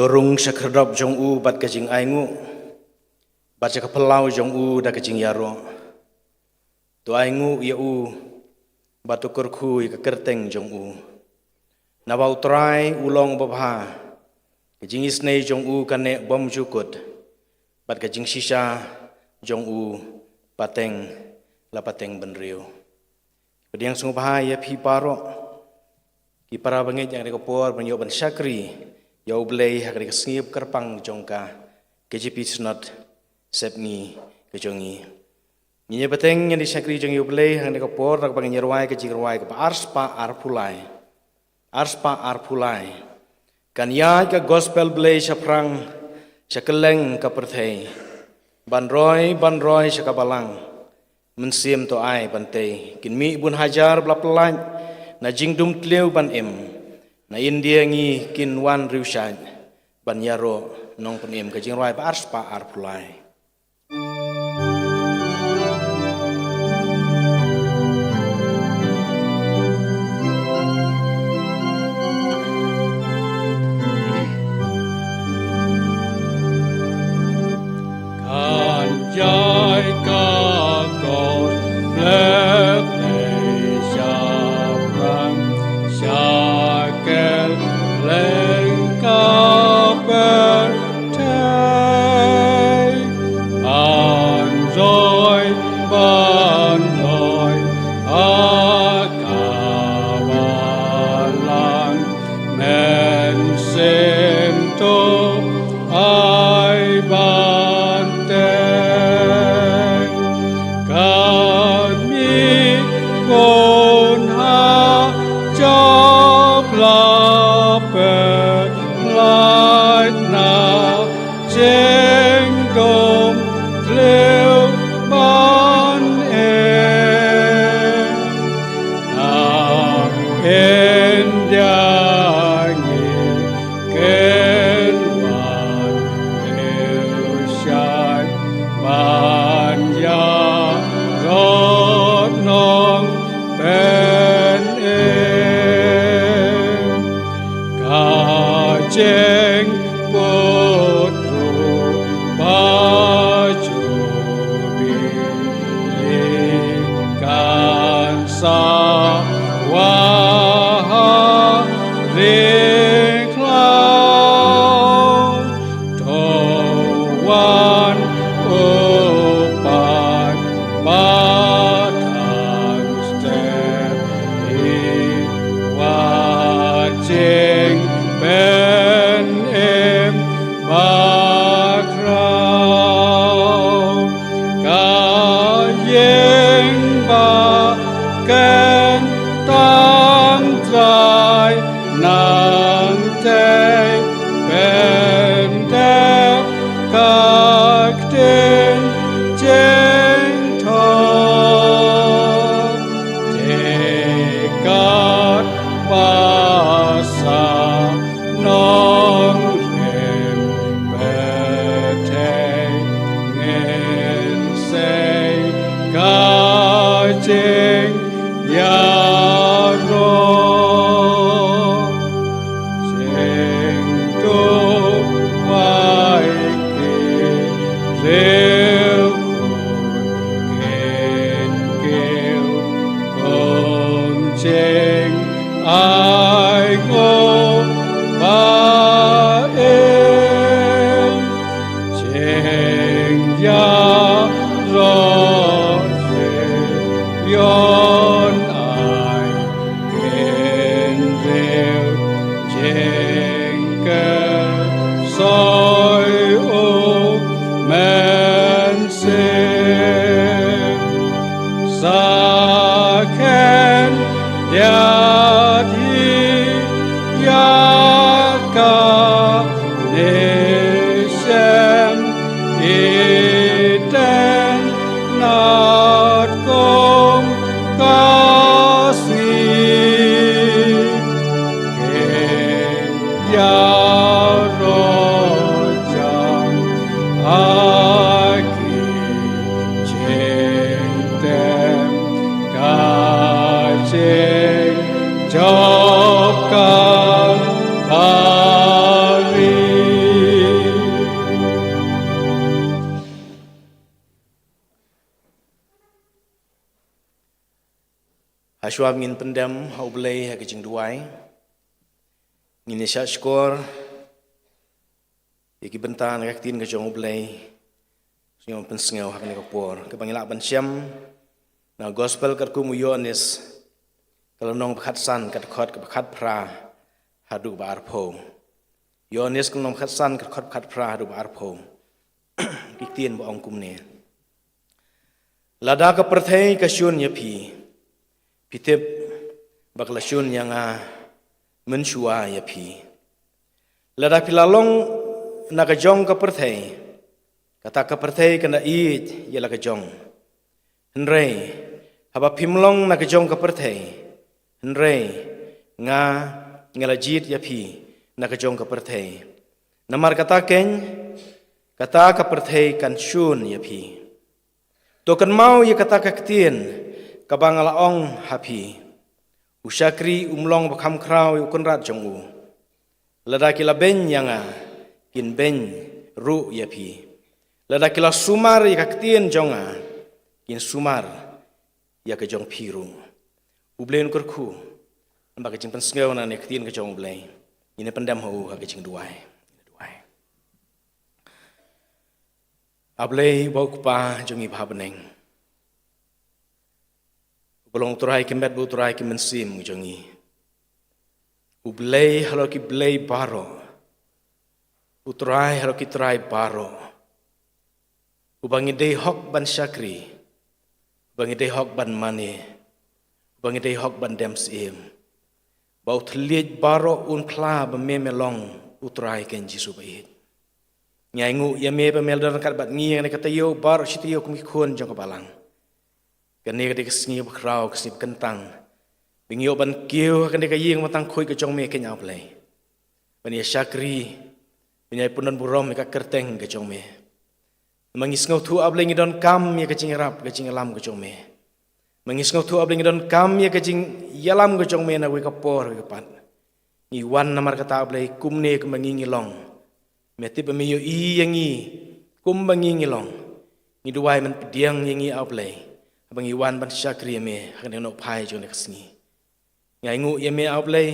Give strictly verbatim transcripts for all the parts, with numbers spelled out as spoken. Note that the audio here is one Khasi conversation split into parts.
To rung sha khyrdop jong u bad ka jingainguh, bad sha ka phyllaw jong u da ka jingïaroh. To ainguh ïa u, bad to kyrkhu ïa ka kyrteng jong u. Naba U Trai u long babha, ka jingisynei jong u ka neh bymjukut, bad ka jingshisha jong u pateng la pateng bynriew. Pdiang sngewbha ïa phi baroh ki para bangeit ïa kane ka por ban ïoh ban shakri ïa U Blei ha kane ka sngi kyrpang jong ka K J P Synod Sepngi ka jong ngi. Ngin ïa bteng ïa kane ka shakri jong U Blei ha kane ka por, da kaba ngin ïa rwai ka jingrwai kaba arspah arphew lai. Arspah arphew lai. Kan ïaid ka gospel Blei shaphrang sha kylleng ka pyrthei. Ban roi, ban roi sha ka balang. Mynsiem to ai ban tei. Kin mih bun hajar ba la pyllait na jingdum tliw ban im. Na India ngi kin wan riewshait ban ïaroh nongpynim. Ka jingrwai ba arspah arphew lai. Kan jai ka kor lep lei sha pang sha kylleng ka pyrthei. Ban roi, ban roi ha ka balang, mynsiem to ai ban tei. Kan mih bun hajar ba la pyllait na jingdum tliw ban im. Na India ngi kin wan riewshait ban ïaroh nongpynim. Ka jingput ruh ba Jubili kan sa wah ha ri khlaw. To wan u Paidbah kan step i wat jingpynim bakhraw. Ka ïing ba kyntang Trai nangtei, pyndep ka ktien jingthoh. Te katba sa nongrim pyrthei, ngin sei ka jingïaroh. Jingduwai ki riewkhuid kin kiew kum jingainguh ba im. Jingïaroh Zion ai kynriw, jingkyrsoi u Mynsiem. Sa khyndiat hi ïa kane sem itynnad kum ka sngi. Kin ïaroh jan ha ki jingtem, ka jingjop Kalbari. Hashwa ngin pyndem ha U Blei ha ka jingduwai, ngin ïa shah shkor ïa ki bynta na ka ktien ka jong U Blei. Sngewbha pynsngew ha kane ka por, kaba ngi lah ban shem na Gospel katkum u Ïoannis, ka lynnong ba khatsan, ka dkhot kaba khatphra haduh ba arphew. Ïoannis ka lynnong ba khatsan, ka dkhot khatphra haduh ba arphew. Ki ktien ba ong kumne: Lada ka pyrthei ka shun ïa phi, phi tip ba ka la shun ïa nga mynshuwa ïa phi. Lada phi la long na ka jong ka pyrthei, kata ka pyrthei kan da ïeit ïa la ka jong. Hynrei haba phim long na ka jong ka pyrthei, hynrei nga, nga la jied ïa phi na ka jong ka pyrthei. Namar kata keiñ, kata ka pyrthei kan shun ïa phi. To kynmaw ïa kata ka ktien kaba nga la ong ha phi: U shakri um long ba kham khraw ïa u kynrad jong u. Lada ki la beiñ ïa nga, kin beiñ ruh ïa phi. Lada ki la sumar ïa ka ktien jong nga, kin sumar ïa ka jong phi ruh. U Blei un kyrkhu ba ka jingpynsngew na kane ka ktien ka jong U Blei. Ngin ïa pyndem ha u ha ka jingduwai. Duwai. A Blei uba u Kpa jong ngi ba ha bneng, uba long U Trai ki met bad U Trai ki mynsiem jong ngi. U Blei halor ki blei baroh, U Trai halor ki trai baroh, uba ngi dei hok ban shakri, uba ngi dei hok ban mane, uba ngi dei hok ban dem syiem. Ba u thylliej baroh un phla ba me, me long U Trai keiñ Jisu ba ïeit. Ngi ainguh ïa me ba me la don ryngkat bad ngi ha kane ka taïew baroh shi taïew kum ki khun jong ka balang. Kane ka dei ka sngi ba khraw, ka sngi ba kyntang, ba ngi ïoh ban kiew ha kane ka ïing ba tang khuid ka jong me keiñ A Blei, ban ïa shakri, ban ïa pynburom ïa ka kyrteng ka jong me. Ma ngi sngewthuh A Blei ngi donkam ïa ka jingïarap, ka jingïalam ka jong me. Ma ngi sngewthuh A Blei ngi donkam ïa ka jingïalam ka jong me na kawei ka por kawei ka pat. Ngi wan namar kata A Blei, kumne kumba ngi ngi long, me tip ba me ïohi ïa ngi kumba ngi ngi long. Ngi duwai men pdiang ïa ngi A Blei, haba ngi wan ban shakri ïa me ha kane ka nohphai jong kane ka sngi. Ngi ainguh ïa me A Blei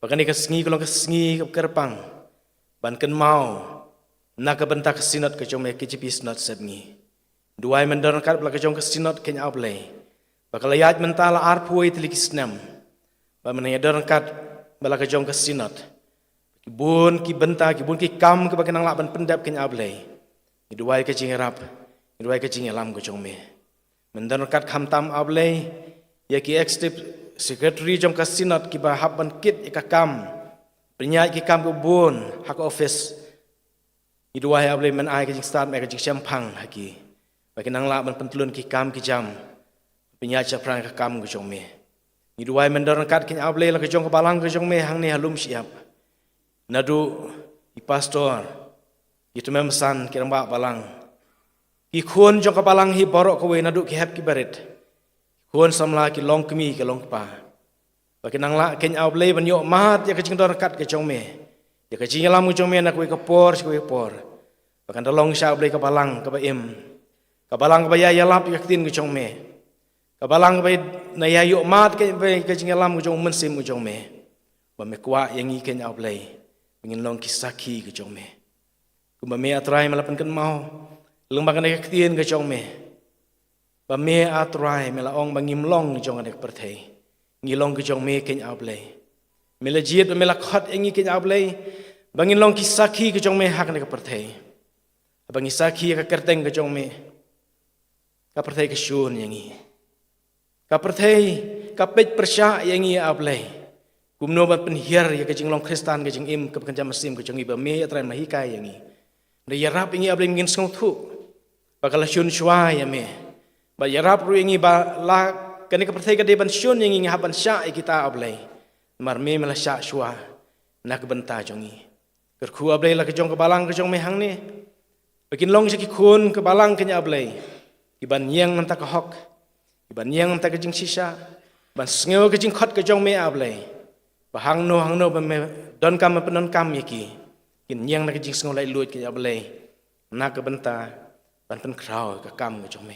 ba kane ka sngi ka long ka sngi kaba kyrpang ban kynmaw na ka bynta ka Synod ka jong me, K J P Synod Sepngi. Duwai men don ryngkat bad la ka jong ka Synod keiñ A Blei, ba ka la ïaid mynta la arphew wei tylli ki snem, ba men ïa don ryngkat bad la ka jong ka Synod. Ki bun ki bynta, ki bun ki kam kiba kin nang lah ban pyndep keiñ A Blei. Ngi duwai ka jingïarap, ngi duwai ka jingïalam ka jong me. Men don ryngkat khamtam A Blei ïa ki Executive Secretary jong ka Synod kiba hap ban kit ïa ka kam, pynïaid ki kam kiba bun ha ka office. Ngi duwai A Blei men ai ka jingstad, men ai ka jingshemphang ha ki, ba kin nang lah ban pyntylun ki kam ki jam, pynïaid shaphrang ka kam ka jong me. Ngi duwai men don ryngkat keiñ A Blei la ka jong ka balang ka jong me hangne ha Lumshyiap, naduh i pastor, i tymmen basan, ki rangbah balang, ki khun jong ka balang hi baroh kawei, naduh ki hep ki barit, ki khun samla, ki longkmie, ki longkpa, ba kin nang lah keiñ A Blei ban ïoh mad ïa ka jingdon ryngkat ka jong me, ïa ka jingïalam ka jong me na kawei ka por sha kawei ka por. Ba kan da long sha A Blei ka balang kaba im, ka balang kaba ïa ïalap ïa ka ktien ka jong me, ka balang kaba na ïa ïoh mad keiñ A Blei ka jingïalam ka jong u Mynsiem ka jong me. Ba me kwah ïa ngi keiñ A Blei ba ngin long ki sakhi ka jong me. Kumba me A Trai me la pynkynmaw lyngba kane ka ktien ka jong me, ba me A Trai me la ong ba ngim long jong kane ka pyrthei, ngi long ka jong me keiñ A Blei. Me la jied ba me la khot ïa ngi keiñ A Blei ba ngin long ki sakhi ka jong me ha kane ka pyrthei. Ba ngi sakhi ïa ka kyrteng ka jong me. Ka pyrthei ka shun ïa ngi. Ka pyrthei ka peit pyrshah ïa ngi A Blei. Kumno ban pynhiar ïa ka jinglong Khristan, ka jingim kaba kynja mynsiem ka jong ngi ba me A Trai me la hikai ïa ngi. Da ïarap ïa ngi A Blei, ngin sngewthuh ba ka la shun shuwa ïa me. Ba ïarap ruh ïa ngi ba la kane ka pyrthei ka dei ban shun ïa ngi, ngi hap ban shah ïa kita A Blei. Namar me me la shah shuwa na ka bynta jong ngi. Kyrkhu A Blei la ka jong ka balang ka jong me hangne, ba kin long sha ki khun ka balang keiñ A Blei, ki ban ïeng na ka bynta ka hok, ki ban ïeng na ka bynta ka jingshisha, ban sngew ka jingkhot ka jong me A Blei. Ba hangno hangno ba me donkam, me pyndonkam ïa ki, kin ïeng na ka jingsngew laitluid keiñ A Blei, na ka bynta ban pynkhraw ka kam ka jong me.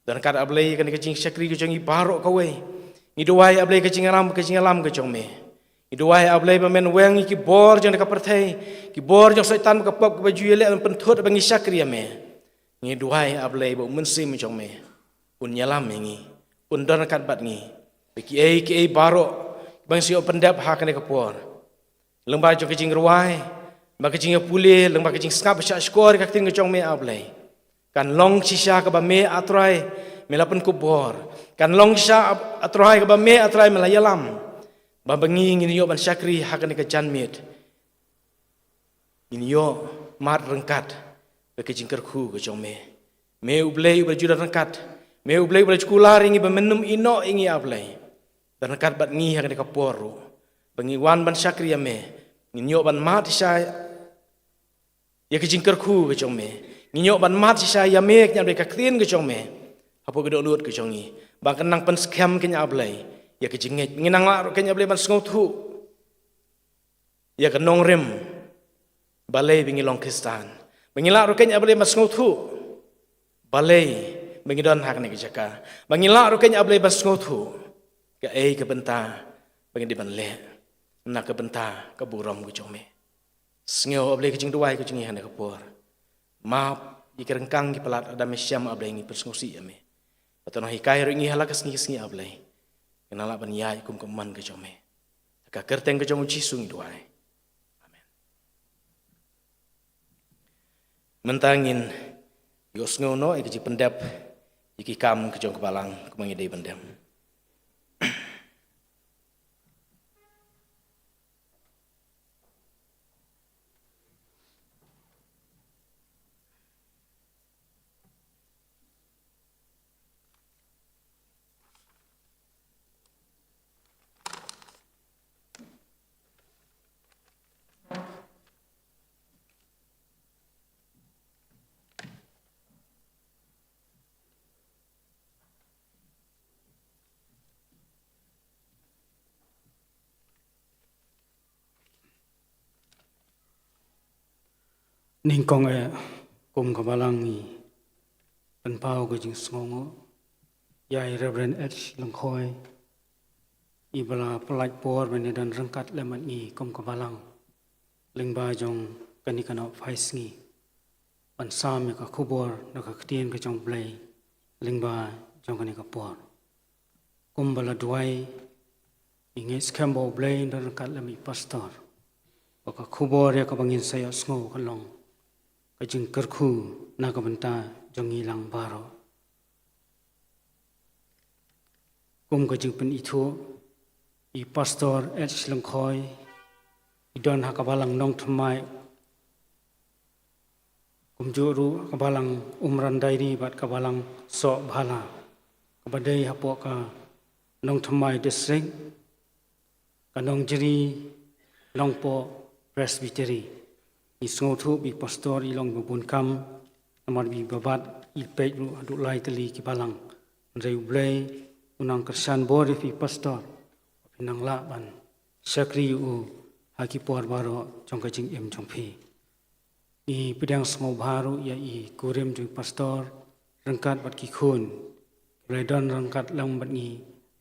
Don ryngkat A Blei kane ka jingshakri ka jong ngi baroh kawei, Ngi duwai, A Blei, ka jingïalam, ka jingïalam ka jong me. Ngi duwai, A Blei, ba men weng ïa ki bor jong ka pyrthei, ki bor jong Soitan bad ka pop kaba ju ïaleh ban pynthut ba ngi shakri ïa me. Ngi duwai, A Blei, ba U Mynsiem jong me un ïalam ïa ngi, un don ryngkat bad ngi, ba kiei kiei baroh ba ngi sa ïoh pyndep ha kane ka por, lyngba jong ka jingrwai, lyngba ka jingïapule, lyngba ka jingsngap shah shkor ïa ka ktien ka jong me, A Blei, kan long shisha kaba me, A Trai, me la pynkup bor. Kan long shisha, A Trai, kaba me, A Trai, me la ïalam, ba, ba ngi ngin ïoh ban shakri ha kane ka janmiet, ngin ïoh mad ryngkat bad ka jingkyrkhu ka jong me. Me U Blei uba ju don ryngkat, me U Blei uba ju kular ïa ngi, ba men nym ïehnoh ïa ngi, A Blei. Don ryngkat bad ngi ha kane ka por ruh, ba ngi wan ban shakri ïa me, ngin ïoh ban mad shisha ïa ka jingkyrkhu ka jong me. Ngin ïoh ban mad shisha ïa me, kynja Blei, ka ktien ka jong me hapoh ka dohnud ka jong ngi, ba kan nang pynskhem, kynja Blei, ïa ka jingngeit. Ngin nang lah ruh, kynja Blei, ban sngewthuh ïa ka nongrim, balei ba ngi long Khristan. Ba ngi lah ruh, kynja Blei, ban sngewthuh balei ba ngi don ha kane ka jaka. Ba ngi lah ruh, kynja Blei, ban sngewthuh kaei ka bynta ba ngi dei ban leh na ka bynta ka burom ka jong me. Sngew, A Blei, ka jingduwai ka jong ngi ha kane ka por. Map ïa ki ryngkang ki palat, lada me shem, A Blei, ngi pynsngewsih ïa me. Bad to nonghikai ruh ïa ngi ha la ka sngi ka sngi, A Blei. Ngin nang lah ban ïaid kum ka mon ka jong me. Ha ka kyrteng ka jong U Jisu ngi duwai. Amen. Mynta ngin ïohsngew noh ïa ka jingpyndep ïa ki kam ka jong ka balang, kumba ngi dei ban dem. Nyngkong eh, kum ka balang ngi pynpaw ka jingsngewnguh ïa i Reverend H Lyngkhoi, iba la pyllait por ban ïadon ryngkat lem bad ngi kum ka balang lyngba jong kane ka nongpynïaid sngi, ban sam ïa ka khubor na ka ktien ka jong U Blei lyngba jong kane ka por. Kumba la duwai, ngi ngeit skhem ba U Blei un don ryngkat lem i pastor, ba ka khubor ïa kaba ngin sa ïohsngew kan long ka jingkyrkhu na ka bynta jong ngi lang baroh. Kum ka jingpynithuh, i Pastor H Lyngkhoi i don ha ka balang Nongthymmai, kumjuh ruh ka balang Umran Diary bad ka balang Sohbhala, kaba dei hapoh ka Nongthymmai District, ka Nongjri Nongpoh Presbytery. Ngi sngewthuh ba i pastor i long ba bun kam, namar ba i bat i peit ruh haduh lai tylli ki balang. Hynrei U Blei un nang kyrshan bor ïa phi pastor, ba phin nang lah ban shakri ïa u ha ki por baroh jong ka jingim jong phi. Ngi pdiang sngewbha ruh ïa i kurim jong i pastor ryngkat bad ki khun, kiba la don ryngkat lang bad ngi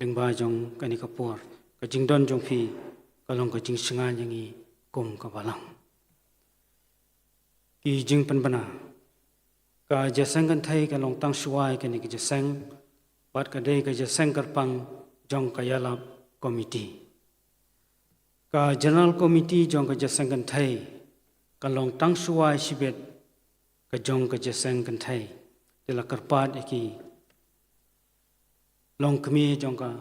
lyngba jong kane ka por. Ka jingdon jong phi ka long ka jingshngaiñ ïa ngi kum ka balang. Ki jingpynbna. Ka jingïaseng kynthei ka long tang shuwa ïa kane ka jingïaseng, bad ka dei ka jingïaseng kyrpang jong ka ïalap komiti. Ka General Committee jong ka jingïaseng kynthei ka long tang shuwa shibit ka jong ka jingïaseng kynthei. Te la kyrpad ïa ki longkmie jong ka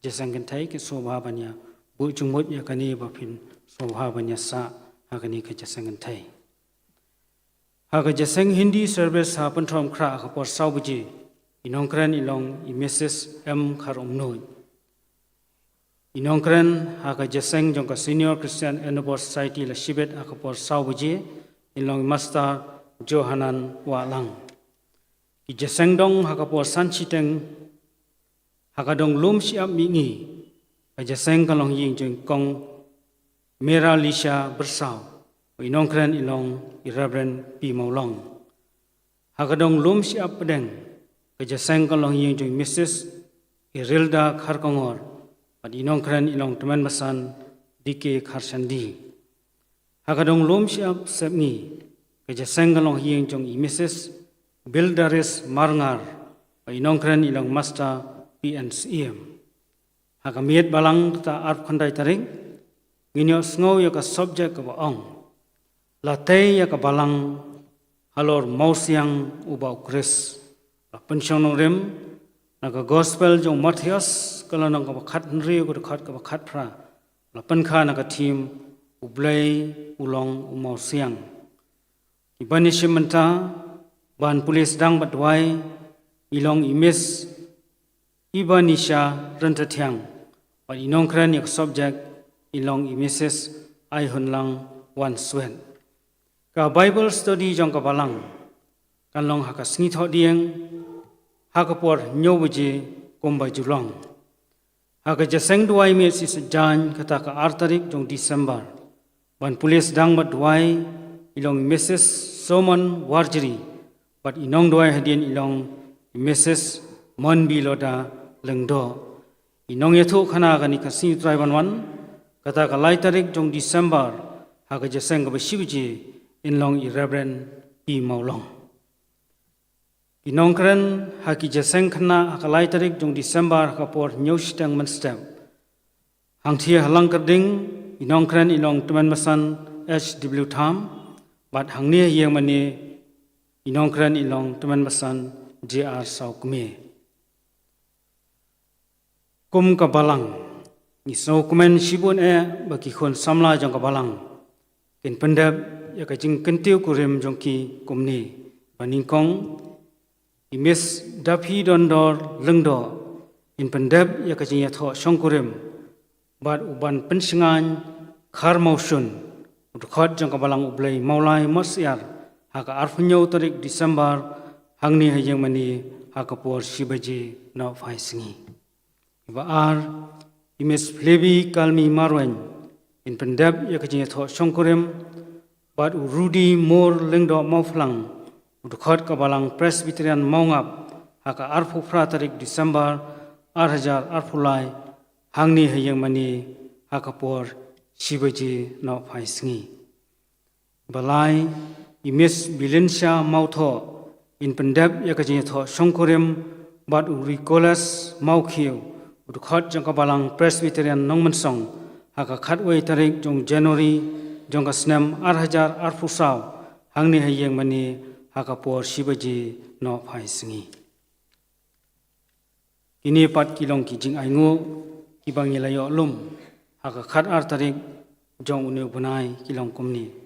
jingïaseng kynthei, ki sngewbha ban ïa buh jingmut ïa kane ba phin sngewbha ban ïa sah ha kane ka jingïaseng kynthei. Ha ka jingïaseng Hindi service ha Pynthorumkhrah ha ka por saw baje, i nongkren i long i Missus M Kharumnuid. I nongkren ha ka jingïaseng jong ka Senior Christian Endeavour Society la shibit ha ka por saw baje, i long i Master Johanan Wahlang. Ki jingïaseng dong ha ka por san shiteng, ha ka dong lum shyiap mihngi, ka jingïaseng ka longïing jong i Kong Meralisha Byrsaw, i nongkren i long i Reverend P Mawlong. Ha ka dong lum shyiap pdeng, ka jingïaseng ka longïing jong i Missus Irilda Kharkongor, bad i nongkren i long Tymmen Basan D K Kharshandi. Ha ka dong lum shyiap sepngi, ka jingïaseng ka long ha ïing jong i Missus Bildaris Marngar, bad i nongkren i long Master P N Syiem. Ha ka miet balang kata arphew khyndai tarik, ngin ïohsngew ïa ka subject kaba ong La tei ïa ka balang halor mawsiang uba u Khrist. La pynshong nongrim na ka gospel jong u Mathaios, ka lynnong kaba khathynriew, ka dkhot kaba khatphra. La pynkha na ka theme U Blei u long u mawsiang. Kiban ïashim bynta ban pule sdang bad duwai i long i Miss Ibanisha Ryntathiang, bad i nongkren ïa ka subject i long i Missus Aihunlang Wanswet. Ka Bible study jong ka balang kan long ha ka sngi Thohdieng, ha ka por hynñiew baje kumba ju long. Ha ka jingïaseng duwai miet shi saitjaiñ, kata ka ar tarik jong December, ban pule sdang bad duwai i long i Missus Somon Warjri, bad i nongduwai hadien i long i Missus Monbiloda Lyngdoh. I nongïathuhkhana kane ka sngi U Trai ban wan, kata ka lai tarik jong December, ha ka jingïaseng kaba shi baje, in long i Reverend P Mawlong. Ki nongkren ha ki jingïaseng khynnah ha ka lai tarik jong December ha ka por hynñiew shiteng mynstep. Hangthie ha Langkyrding, i nongkren i long Tymmen Basan H W Tham, bad hangne ha ïing mane, i nongkren i long Tymmen Basan J R Sawkmie. Kum ka balang, ngi sngewkmen shibun eh ba ki khun samla jong ka balang kin pyndep ïa ka jingkyntiew kurim jong ki kumne. Ba nyngkong, i Miss Daphi Dondor Lyngdoh in pyndep ïa ka jingïathoh shongkurim bad u ban pynshngaiñ Khar Mawshun, u dkhot jong ka balang U Blei Mawlai Mawsiar, ha ka arphew hynñiew tarik December, hangne ha ïing mane, ha ka por shi baje nohphai sngi. Ba ar, i Miss Phlebbi Kalmi Marwein in pyndep ïa ka jingïathoh shongkurim bad u Rudy Mor Lyngdoh Mawphlang, u dkhot ka balang Presbyterian Mawngap, ha ka arphew phra tarik December, ar hajar arphew lai, hangne ha ïing mane, ha ka por shi baje nohphai sngi. Ba lai, i Miss Bilinsha Mawthoh in pyndep ïa ka jingïathoh shongkurim bad u Rikoles Mawkhiew, u dkhot jong ka balang Presbyterian Nongmynsong, ha ka khatwei tarik jong January, jong ka snem ar hajar arphew saw, hangne ha ïing mane, ha ka por shi baje nohphai sngi. Kine pat ki long ki jingainguh kiba ngi la ïoh lum ha ka khatar tarik jong une u bnai, ki long kumne.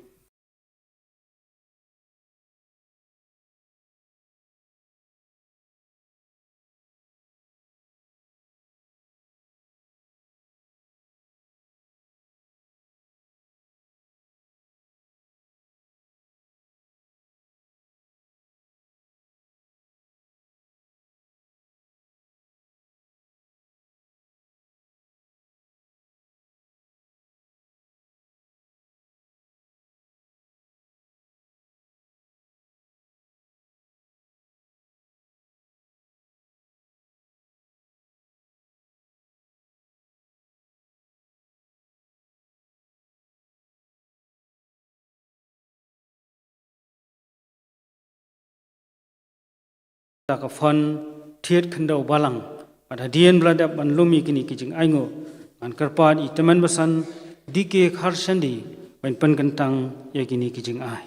Da ka phone thied khyndew balang. Bad hadien ba la dep ban lum ïa kine ki jingainguh, ngan kyrpad ïa i Tymmen Basan D K Kharshandi ban pynkyntang ïa kine ki jingai.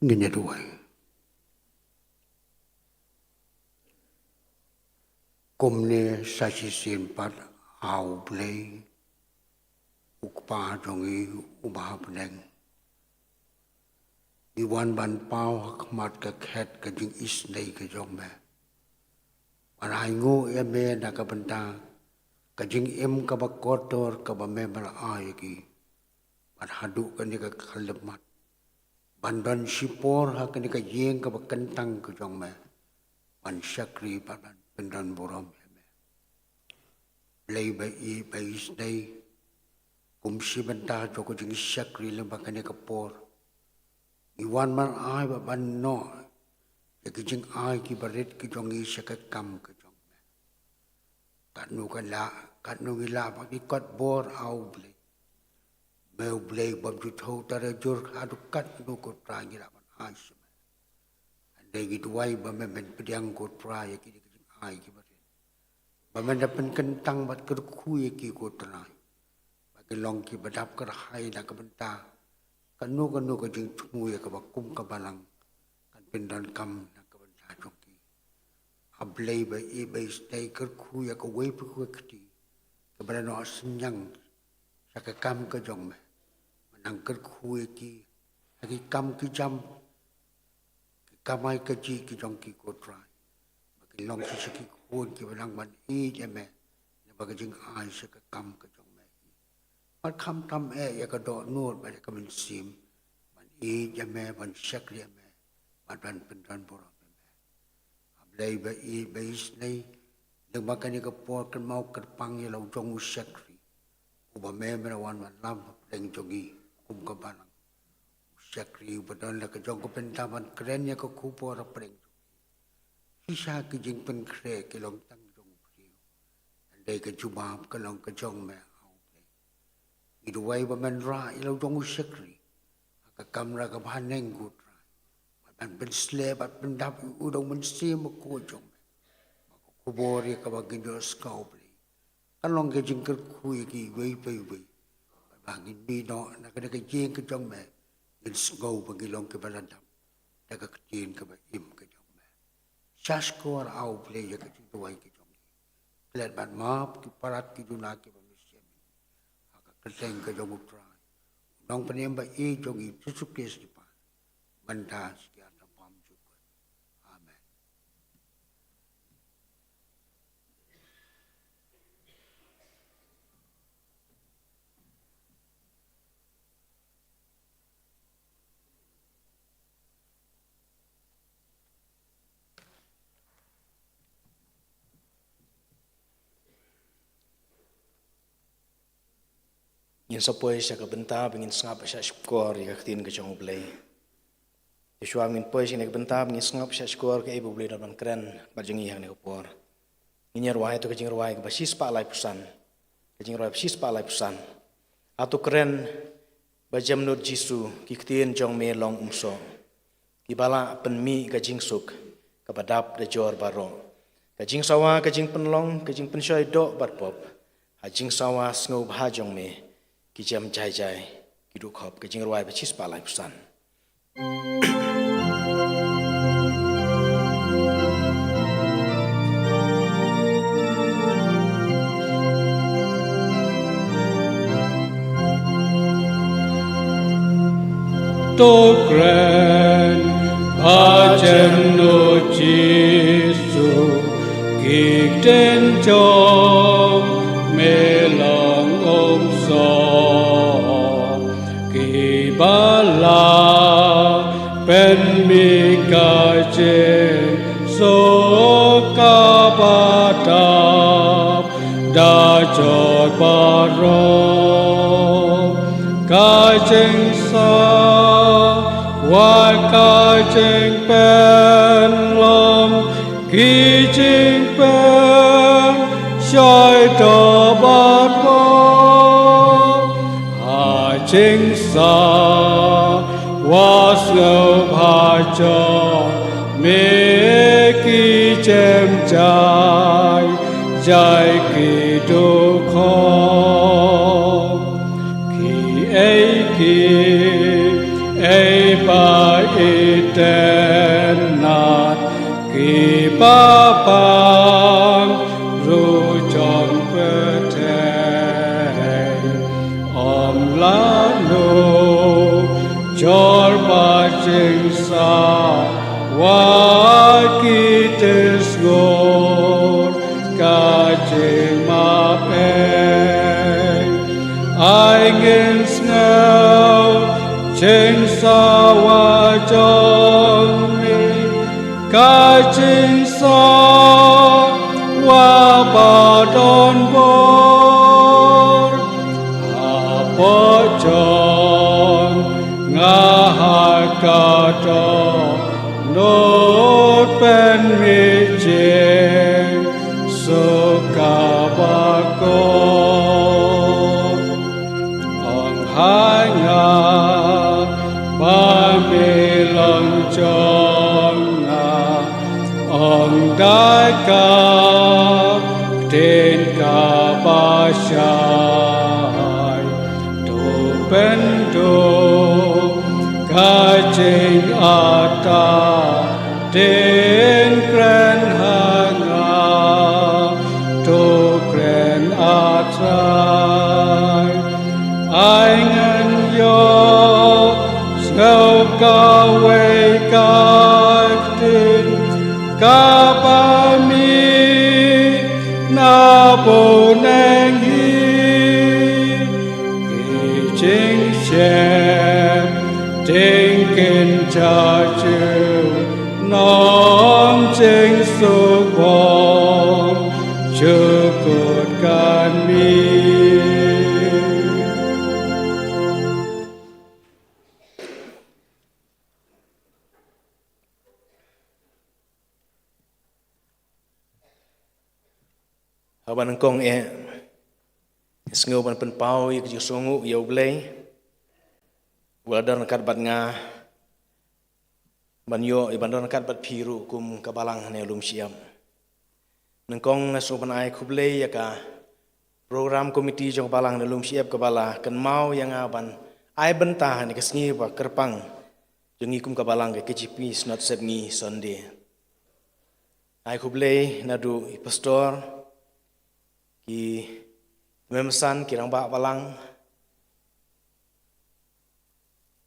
Ngin ïa duwai. Kumne sa shisien pat, A U Blei, U Kpa jong ngi uba ha bneng, ngi wan ban paw ha khmat ka khet ka jingisynei ka jong me, ban ainguh ïa me na ka bynta ka jingim kaba kordor kaba me ba la ai ïa ki, bad haduh kane ka khyllipmat ban don shipor ha kane ka ïing kaba kyntang ka jong me, ban shakri bad ban pyndon burom ïa me. Blei ba ïeit ba isynei, kum shi bynta jong ka jingshakri lyngba kane ka por, ngi wan ban ai bad ban noh ïa ki jingai kiba rit ki jong ngi sha ka kam ka jong me. Katno ka lah, katno ngi lah ba ngi kot bor, A U Blei. Me U Blei bym ju thew tarajur haduh katno, ko Trai, ngi lah ban ai sha me. Hynrei ngi duwai ba me men pdiang, ko Trai, ïa kine ki jingai kiba rit, ba men da pynkyntang bad kyrkhu ïa ki, ko Trai, ba kin long kiba dap kyrhai na ka bynta kano kano ka jingthmu ïa kaba kum ka balang kan pyndonkam na ka bynta jong ki. A Blei ba ïeit ba isynei, kyrkhu ïa kawei pa kawei ka kti kaba la noh synñiang sha ka kam ka jong me. Mynta kyrkhu ïa ki ha ki kam ki jam, ki kamai kajih ki jong ki, ko Trai, ba kin long shisha ki khun kiba nang ban ïeit ïa me lyngba ka jingai sha ka kam ka jong me. Bad khamtam eh ïa ka dohnud bad ïa ka mynsiem ban ïeit ïa me, ban shakri ïa me, bad ban pyndon burom ïa me. A Blei ba ïeit ba isynei, lyngba kane ka por kynmaw kyrpang ïa la u jong u shakri uba me me la wan ban lam ha pdeng jong ngi kum ka balang. U shakri uba don la ka jong ka bynta ban kren ïa ka khubor ha pdeng jong ngi. Shisha ki jingpynkhreh ki long tang jong u briew, hynrei ka jubab ka long ka jong me, A U Blei. Ngi duwai ba men rah ïa la u jong u shakri ha ka kamra kaba haneng, ko Trai, bad ban pynsleh bad pyndap ïa u da u Mynsiem Bakhuid jong me, ba ka khubor ïa kaba ngin ïohsngew, Blei, kan long ka jingkyrkhu ïa kiwei pa iwei, bad ba ngin mih noh na kane ka ïing ka jong me, ngin sngew ba ngi long kiba la dap da ka ktien kaba im ka jong me. Sngap skhor, A U Blei, ïa ka jingduwai ka jong ngi. Klet bad map ki palat ki duna kiba me shem ïa ngi ha ka kyrteng ka jong u Trai, u Nongpynim ba ïeit jong ngi, Jisu Khrist, ki Pa, mynta, shikatdei, bad shaduh. Amen. Ngin sa poi sha ka bynta ba ngin sngap sngap skhor ïa ka ktien ka jong U Blei. Te shuwa ba ngin poi sha kane ka bynta ba ngin sngap sngap skhor kaei ba U Blei u don ban kren bad jong ngi ha kane ka por, ngin ïa rwai ïa ka jingrwai kaba shispah laiphew san. Ka jingrwai ba shispah laiphew san. Hato kren ba jemnud Jisu, ki ktien jong me long umsoh, kiba la pynmih ka jingsuk kaba dap da jor baroh. Ka jingsawa, ka jingpynlong, ka jingpynshoi doh bad pop, ha jingsawa sngewbha jong me, ki jem jai jai ki duh khop. Ka jingrwai ba shispah laiphew san. To kren ba jemnud Jisu, ki ktien jong me long umsoh, kiba la pynmih ka jingsuk kaba dap da jor baroh. Ka jingsawa, ka jingpynlong, ki jingpynshoi doh bad pop, ha jingsawa sngewbha jong me, ki jem jai jai ki duh khop. Kiei kiei ba i Ki tyrus ngor ka jingmap ei, ai ngin sngew jingsawa jong me, ka jingsawa ba don bor. Hapoh jong nga ha ka dohnud pynmih jingsuk kaba kor. Ong ha nga ba me long jong nga, ong da ka ktien kaba shai. To pynduh ka jingata, dien kren ha nga, to kren a Trai. Ai ngan ïohsngew kawei ka ktien kaba mih na bneng hi. Ki jingsheptieng kin jaw junom, jingsuk bor jukut kan mih. Haba nyngkong eh, sngew ban pynpaw ïa ka jingsngewnguh ïa U Blei uba la don ryngkat bad nga, ban ïoh, ban don ryngkat bad phi ruh kum ka balang ne lum shyiap. Nyngkong nga sngew ban ai khublei ïa ka program committee jong ka balang ne lum shyiap kaba la kynmaw ïa nga ban ai bynta ha kane ka sngi ba kyrpang jong ngi kum ka balang ka K J P Synod Sepngi Sunday. Ai khublei naduh i pastor, ki tymmen basan, ki rangbah balang,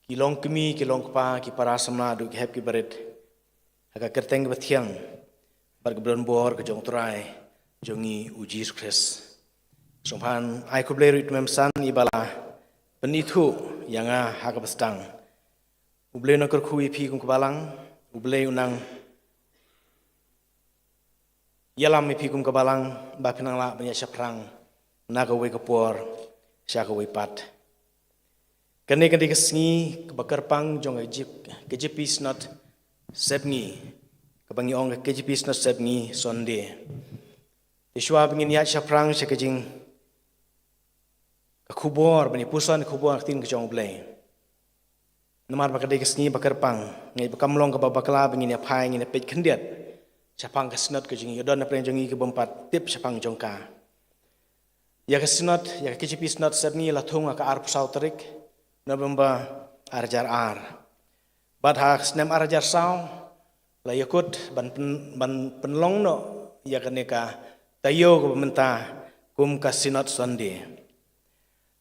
ki longkmie, ki longkpa, ki para samla, haduh ki hep ki barit ha ka kyrteng kaba thiang bad kaba don bor ka jong U Trai jong ngi U Jisu Khrist. Sngewbha ai khublei ruh ïa i tymmen basan iba la pynithuh ïa nga ha kaba sdang. U Blei u nang kyrkhu ïa phi kum ka balang, U Blei u nang ïalam ïa phi kum ka balang, ba phin nang lah ban ïaid shaphrang na kawei ka por sha kawei pat. Kane ka dei ka sngi kaba kyrpang jong ka K J P Synod Sepngi, kaba ngi ong ka K J P Synod Sepngi Sunday. Te shuwa ba ngin ïaid shaphrang sha ka jing, ka khubor, ban ïa puson ka khubor ka ktien ka jong U Blei. Namar ba ka dei ka sngi ba kyrpang, nga ngeit ba kam long kaba bakla ba ngin ïa phai, ngin ïa peit khyndiat shaphang ka Synod ka jong ngi, ka don napdeng jong ngi ki bym pat tip shaphang jong ka. Ïa ka Synod, ïa ka K J P Synod Sepngi la thung ha ka arphew saw tarik November ar hajar ar. Bad ha ka snem ar hajar saw la ïakut ban pyn-, ban pynlong noh ïa kane ka taïew kaba mynta kum ka Synod Sunday.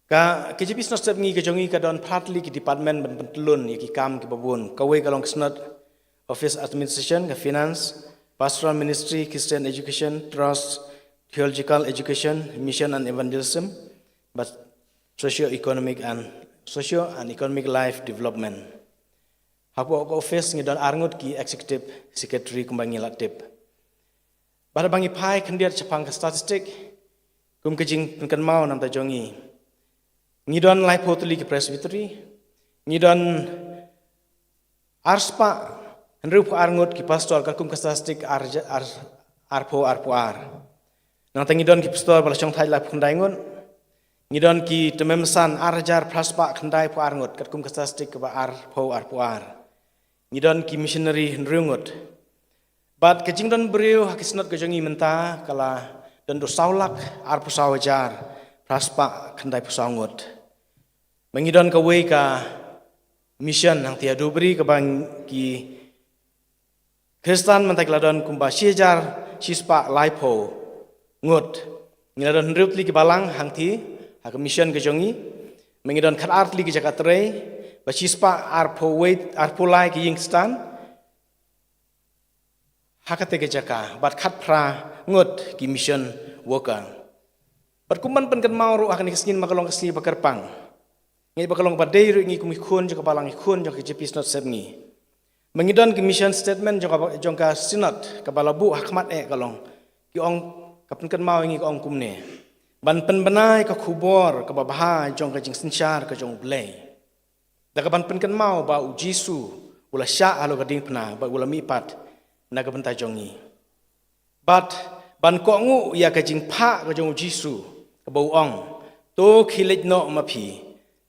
Ka K J P Synod Sepngi ka jong ngi ka don phra tylli ki department ban pyntlun ïa ki kam kiba bun. Kawei ka long ka Synod Office Administration, ka Finance, Pastoral Ministry, Christian Education, Trust, Theological Education, Mission and Evangelism, bad Socio Economic and, Socio and Economic Life Development. Hapoh ka office ngi don arngut ki executive secretary kumba ngi la tip. Bad haba ngi phai khyndiat shaphang ka statistic, kum ka jingpynkynmaw na ka bynta jong ngi, ngi don laiphew tylli ki presbytery, ngi don arspah hynriewphew arngut ki pastor katkum ka statistic ar, ar, arphew arphew ar. Nangta ngi don ki pastor ba la shongthait laiphew khyndai ngut. Ngi don ki tymmen basan ar hajar phraspah khyndaiphew arngut katkum ka statistic kaba arphew arphew ar. Ngi don ki missionary hynriew ngut. Bad ka jingdon briew ha ki Synod ka jong ngi mynta ka la don haduh saw lak arphew saw hajar phraspah khyndaiphew saw ngut. Ba ngi don kawei ka mission hangtei ha Dhubri kaba ki Khristan mynta ki la don kumba shi hajar shispah laiphew ngut. Ngi la don hynriew tylli ki balang hangtei ha ka mission ka jong ngi. Ba ngi don khatar tylli ki jaka trei, ba shispah arphew wei, arphew lai ki ïing Khristan. ha kata ka jaka, bad khatphra ngut ki mission worker. Bad kum ban pynkynmaw ruh ha kane ka sngi namar ka long ka sngi ba kyrpang. Ngi ba ka long ba dei ruh ngi kum ki khun jong ka balang, ki khun jong ka K J P Synod Sepngi. Ba ngi don ki mission statement jong ka, jong ka Synod kaba la buh ha khmat eh ka long. Ki ong, ka pynkynmaw ïa ngi ka ong kumne. Ban pynbna ïa ka khubor kaba bha jong ka jingsynshar ka jong U Blei. Da kaban pynkynmaw ba U Jisu u la shah halor ka diengphna bad u la mihpat na ka bynta jong ngi. Bad ban kohnguh ïa ka jingphah ka jong U Jisu kaba u ong, "To khie leit noh ma phi,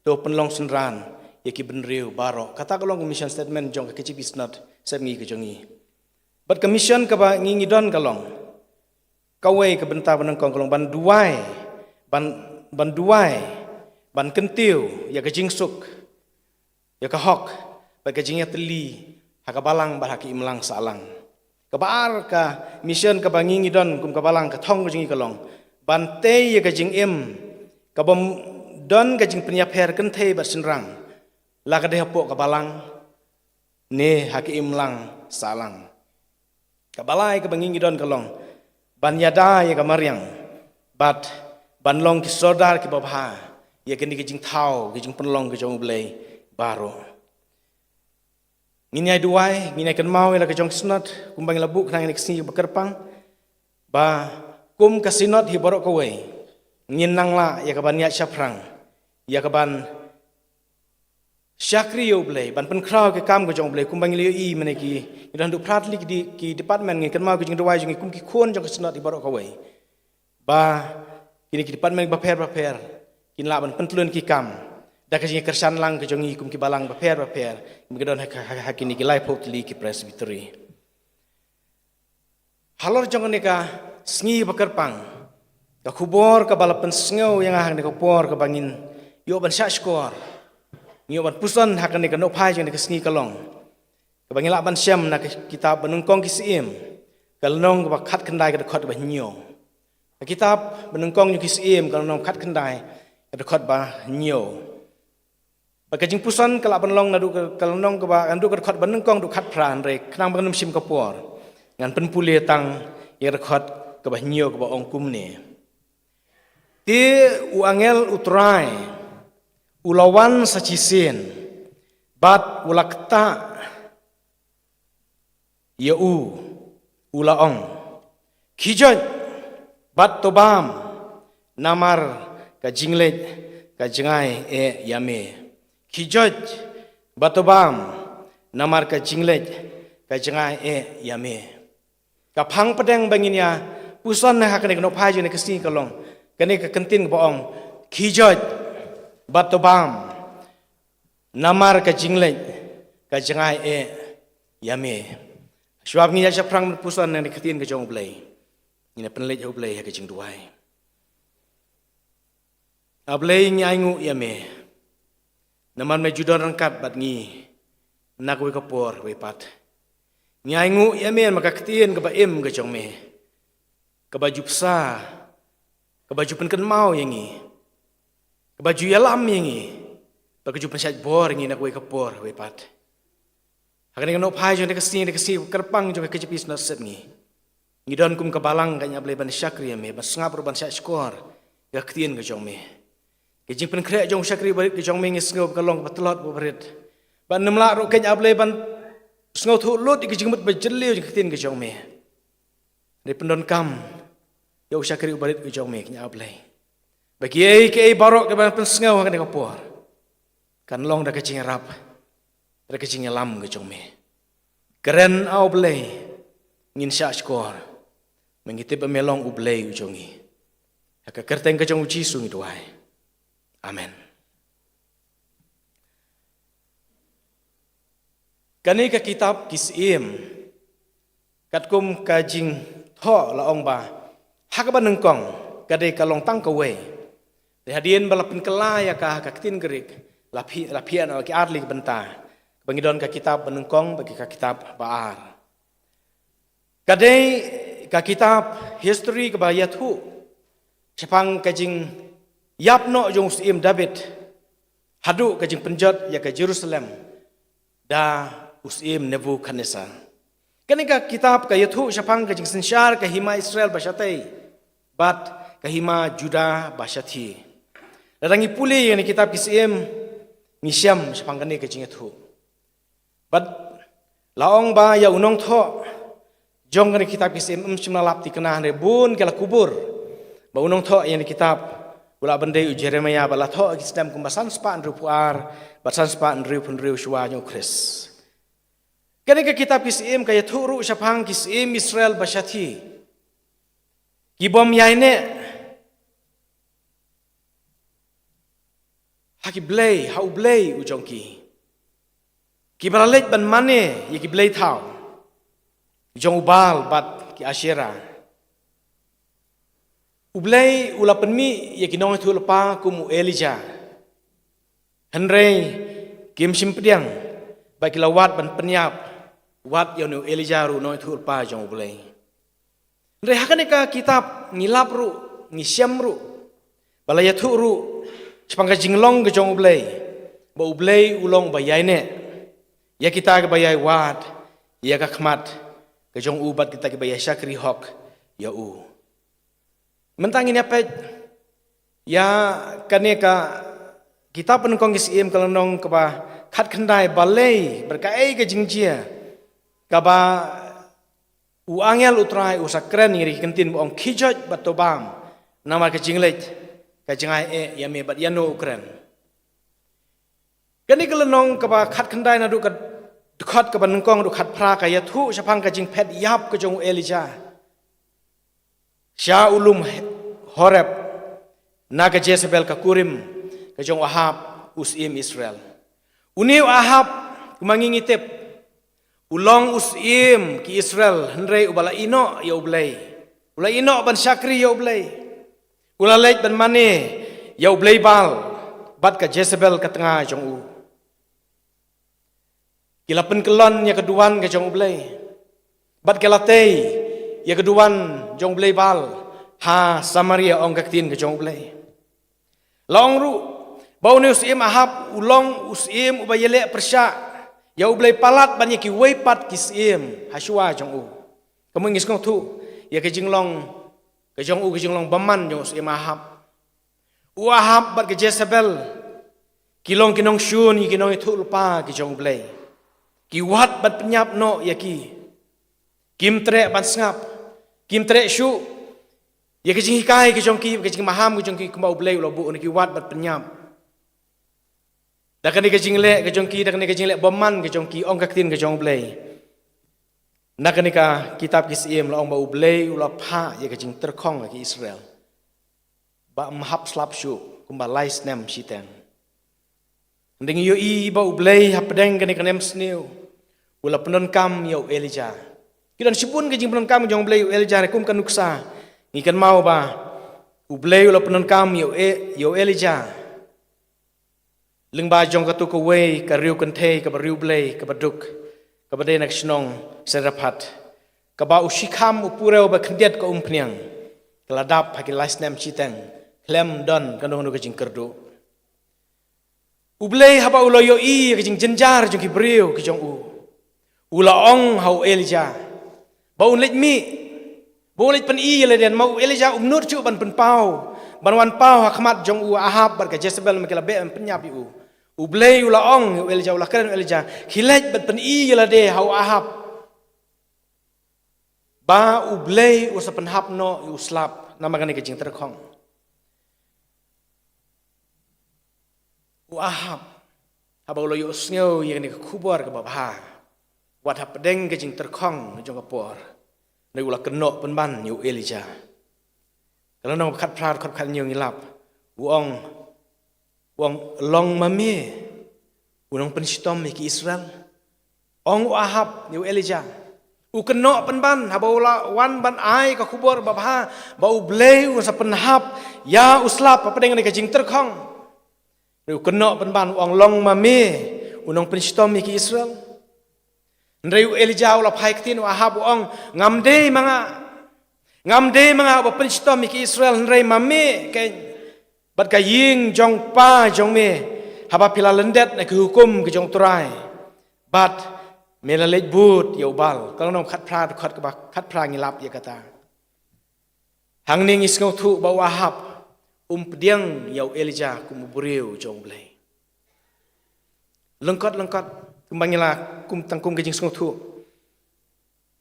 to pynlong synran ïa ki bynriew baroh." Kata ka long ka mission statement jong ka K J P Synod Sepngi ka jong ngi. Bad ka mission kaba ngi ngi don ka long, kawei ka bynta ba nyngkong ka long ban duwai, ban, ban duwai, ban kyntiew ïa ka jingsuk, ïa ka hok, bad ka jingïatylli ha ka balang bad ha ka imlang sahlang. Kaba ar ka mission kaba ngi ngi don kum ka balang, ka thong ka jong ngi ka long ban tei ïa ka jingim kabym don ka jingpynïapher kynthei bad shynrang, la ka dei hapoh ka balang ne ha ka imlang sahlang. Kaba lai kaba ngi ngi don ka long ban ïada ïa ka mariang bad ban long ki sordar kiba bha ïa kane ka jingthaw, ka jingpynlong ka jong U Blei baroh. Ngin ïai duwai, ngin ïai kynmaw ïa la ka jong ka Synod kumba ngi la buh khnang ïa kane ka sngi ba kyrpang, ba kum ka Synod hi baroh kawei ngin nang lah ïa kaban ïaid shaphrang, ïa kaban shakri ïa U Blei, ban pynkhraw ki kam ka jong U Blei, kumba ngi la ïohi mynne ki, ngi don haduh phra tylli ki di-, ki department. Ngin kynmaw ki jingduwai jong ngi kum ki khun jong ka Synod hi baroh kawei, ba kine ki department bapher bapher kin lah ban pyntylun ki kam da ka jingkyrshan lang ka jong ngi kum ki balang bapher bapher ba ngi don ha, ha, ha kine ki laiphew tylli ki presbytery. Halor jong kane ka sngi ba kyrpang, ka khubor kaba la pynsngew ïa nga ha kane ka por kaba ngin ïoh ban shah shkor, ngin ïoh ban puson ha kane ka nohphai jong kane ka sngi ka long, kaba ngi lah ban shem na ka kitab Banyngkong ki Syiem, ka lynnong kaba khatkhyndai, ka dkhot kaba hynñiew. Ka kitab Banyngkong jong ki Syiem, ka lynnong khatkhyndai, ka dkhot ba hynñiew. Bad ka jingpuson ka lah ban long naduh ka, ka lynnong kaba, naduh ka dkhot ba nyngkong haduh khatphra, hynrei khnang ba ngam shim ka por, ngan pynpule tang ïa ka dkhot kaba hynñiew kaba ong kumne. Te u angel U Trai u la wan sa shisien bad u la ktah ïa u, u la ong, "Khie joit bad to bam, namar ka jingleit ka jngai eh ïa me. Khie joit bad to bam, namar ka jingleit ka jngai eh ïa me." Ka phang pdeng ba ngin ïa puson ha kane ka nohphai jong kane ka sngi ka long kane ka kyntien kaba ong, "Khie joit bad to bam, namar ka jingleit ka jngai eh ïa me." Shuwa ba ngin ïaid shaphrang ban puson na ka ktien ka jong U Blei, ngin ïa pynleit ha U Blei ha ka jingduwai. A Blei, ngi ainguh ïa me namar me ju don ryngkat bad ngi na kawei ka por wei pat. Ngi ainguh ïa me namar ka ktien kaba im ka jong me, kaba ju bsa, kaba ju pynkynmaw ïa ngi, kaba ju ïalam ïa ngi, ba ka ju pynshait bor ïa ngi na kawei ka por wei pat. Ha kane ka nohphai jong kane ka sngi, kane ka sngi kyrpang jong ka K J P Synod Sepngi, ngi don kum ka balang, kynja Blei, ban shakri ïa me, ban sngap ruh ban shah shkor ïa ka ktien ka jong me. Ka jingpynkhreh jong u shakri barit ka jong me ngi sngew ba ka long kaba tlot, ba barit. Ban nym lah ruh, kynja Blei, ban sngewthuh lut ïa ka jingmut ba jylliew jong ka ktien ka jong me. Hynrei pyndonkam ïa u shakri u barit ka jong me, kynja Blei, ba kiei kiei baroh kiban pynsngew ha kane ka por kan long da ka jingïarap, da ka jingïalam ka jong me. Kren, A Blei, ngin shah shkor, ba ngi tip ba me long U Blei u jong ngi. Ha ka kyrteng ka jong U Jisu ngi duwai. Amen. Kane ka kitab Ki Syiem, katkum ka jingthoh la ong ba ha kaba nyngkong ka dei ka long tang kawei. Te hadien ba la pynkylla ïa ka ha ka ktien Grik, la phi-, la phiah noh ki ar tylli ki bynta, kaba ngi don ka kitab Banyngkong bad ka kitab Ba-ar. Ka dei ka kitab history kaba ïathuh shaphang ka jingïap noh jong u Syiem David haduh ka jingpynjot ïa ka Jerusalem da u Syiem Nebukhadnessar. Kane ka kitab ka ïathuh shaphang ka jingsynshar ka hima Israel ba shatei bad ka hima Juda ba shathie. Lada ngi pule ïa kane ka kitab Ki Syiem, ngi shem shaphang kane ka jingïathuh. Bad la ong ba ïa u nongthoh jong kane ka kitab Ki Syiem, ym shym la lap thikna, hynrei bun ki la kubur. Ba u nongthoh ïa kane ka kitab u la ban dei u Jeremiah, ba la thoh ha ki snem kumba san spah hynriewphew ar bad san spah hynriewphew hynriew shuwa jong u Khrist. Kane ka kitab Ki Syiem ka ïathuh ruh shaphang ki syiem Israel ba shathie, ki bym ïaineh ha ki blei, ha U Blei u jong ki, kiba la leit ban mane ïa ki blei thaw jong u Baal bad ki Asherah. U Blei u la pynmih ïa ki nongïathuhlypa kum u Elijah, hynrei kim shym pdiang, bad ki la wad ban pynïap, wat ïa une u Elijah ruh u nongïathuhlypa jong U Blei. Hynrei ha kane ka kitab ngi lap ruh, ngi shem ruh, ba la ïathuh ruh shaphang ka jinglong ka jong U Blei, ba U Blei u long uba ïaineh ïa kita kiba ïai wad ïa ka khmat ka jong u bad kita kiba ïai shakri hok ïa u. Mynta ngin ïa peit ïa kane ka kitab Pynnyngkong Ki Syiem, ka lynnong kaba khatkhyndai, balei, bad kaei ka jingjia kaba u angel U Trai u sa kren ïa ki kyntien ba ong, "Khie joit bad to bam, namar ka jingleit ka jngai eh ïa me." Bad ïano u kren? Kane ka lynnong kaba khatkhyndai, naduh ka dkhot kaba nyngkong haduh khatphra, ka ïathuh shaphang ka jingphet ïap ka jong u Elijah sha u lum Horeb na ka Jezebel, ka kurim ka jong u Ahab, u syiem Israel. Une u Ahab, kumba ngi ngi tip, u long u syiem ki Israel, hynrei uba la ïehnoh ïa U Blei. U la ïehnoh ban shakri ïa U Blei. U la leit ban mane ïa u blei Baal bad ka Jezebel ka tnga jong u. Ki la pynkyllon ïa ka duwan ka jong U Blei, bad ki la tei ïa ka duwan jong u blei Baal ha Samaria, ong ka ktien ka jong U Blei. La ong ruh ba une u syiem Ahab u long u syiem uba ïaleh pyrshah ïa u blei palat bad ïa kiwei pat ki syiem hashuwa jong u. Ka mut ngi sngewthuh ïa ka jinglong ka jong u, ka jinglong bymman jong u syiem Ahab. U Ahab bad ka Jezebel ki long ki nongshun ïa ki nongïathuhlypa ki jong U Blei. Ki wad ban pynïap noh ïa ki. Kim treh ban sngap, kim treh shuh ïa ka jinghikai ka jong ki, ka jingmaham ka jong ki, kumba U Blei u la buh, na ki wad ban pynïap. Da kane ka jingleh ka jong ki, da kane ka jingleh bymman ka jong ki, ong ka ktien ka jong U Blei, na kane ka kitab Ki Syiem la ong ba U Blei u la phah ïa ka jingtyrkhong ha ki Israel ba ym hap slap shuh kumba lai snem shiteng. Hynrei ngi ïohi ba U Blei hapdeng kane ka nemsniew u la pyndonkam ïa u Elijah. Ki don shibun ka jingpyndonkam jong U Blei ïa u Elijah, hynrei kum ka nuksa ngi kynmaw ba U Blei u la pyndonkam ïa u E-, ïa u Elijah lyngba jong kato kawei ka riewkynthei kaba riewblei kaba duk, kaba dei na ka shnong Zarephath, kaba u shikham u purew ba khyndiat ka umphniang ka la dap ha ki lai snem shiteng khlem don kano kano ka jingkyrduh. U Blei haba u la ïohi ïa ka jingjynjar jong ki briew ki jong u, u la ong ha u Elijah ba un leit mih, ba un leit pyni ïa lade. Namar u Elijah um nud shuh ban pynpaw, ban wan paw ha khmat jong u Ahab bad ka Jezebel, namar ki la beh ban pynïap ïa u. U Blei u la ong ïa u Elijah, u la kren ïa u Elijah, khie leit bad pyni ïa lade ha u Ahab ba U Blei u sa pynhap noh ïa u slap namar kane ka jingtyrkhong. U Ahab, haba u la ïohsngew ïa kane ka khubor kaba bha, wat hapdeng ka jingtyrkhong jong ka por, hynrei u la kynnoh pynban ïa u Elijah. Ka lynnong khatphra, khatphra ngi lap, u ong, u ong, "Long ma me u nongpynshitom ïa ki Israel?" Ong u Ahab ïa u Elijah. U kynnoh pynban haba u la wan ban ai ka khubor babha ba U Blei u sa pynhap ïa u slap hapdeng kane ka jingtyrkhong. Hynrei u kynnoh pynban, u ong, "Long ma me u nongpynshitom ïa ki Israel?" Hynrei u Elijah u la phai ktien, u Ahab u ong, "Ngam dei ma nga. Ngam dei ma nga uba pynshitom ïa ki Israel, hynrei ma me keiñ bad ka ïing jong kpa jong me, haba phi la lyndet na ki hukum ki jong U Trai, bad me la leit bud ïa u Baal. Ka long khatphra, dkhot kaba khatphra ngi lap ïa kata. Hangne ngi sngewthuh ba u Ahab um pdiang ïa u Elijah kum u briew jong U Blei. Lyngkot lyngkot, kumba ngi la, kum tang kum ka jingsngewthuh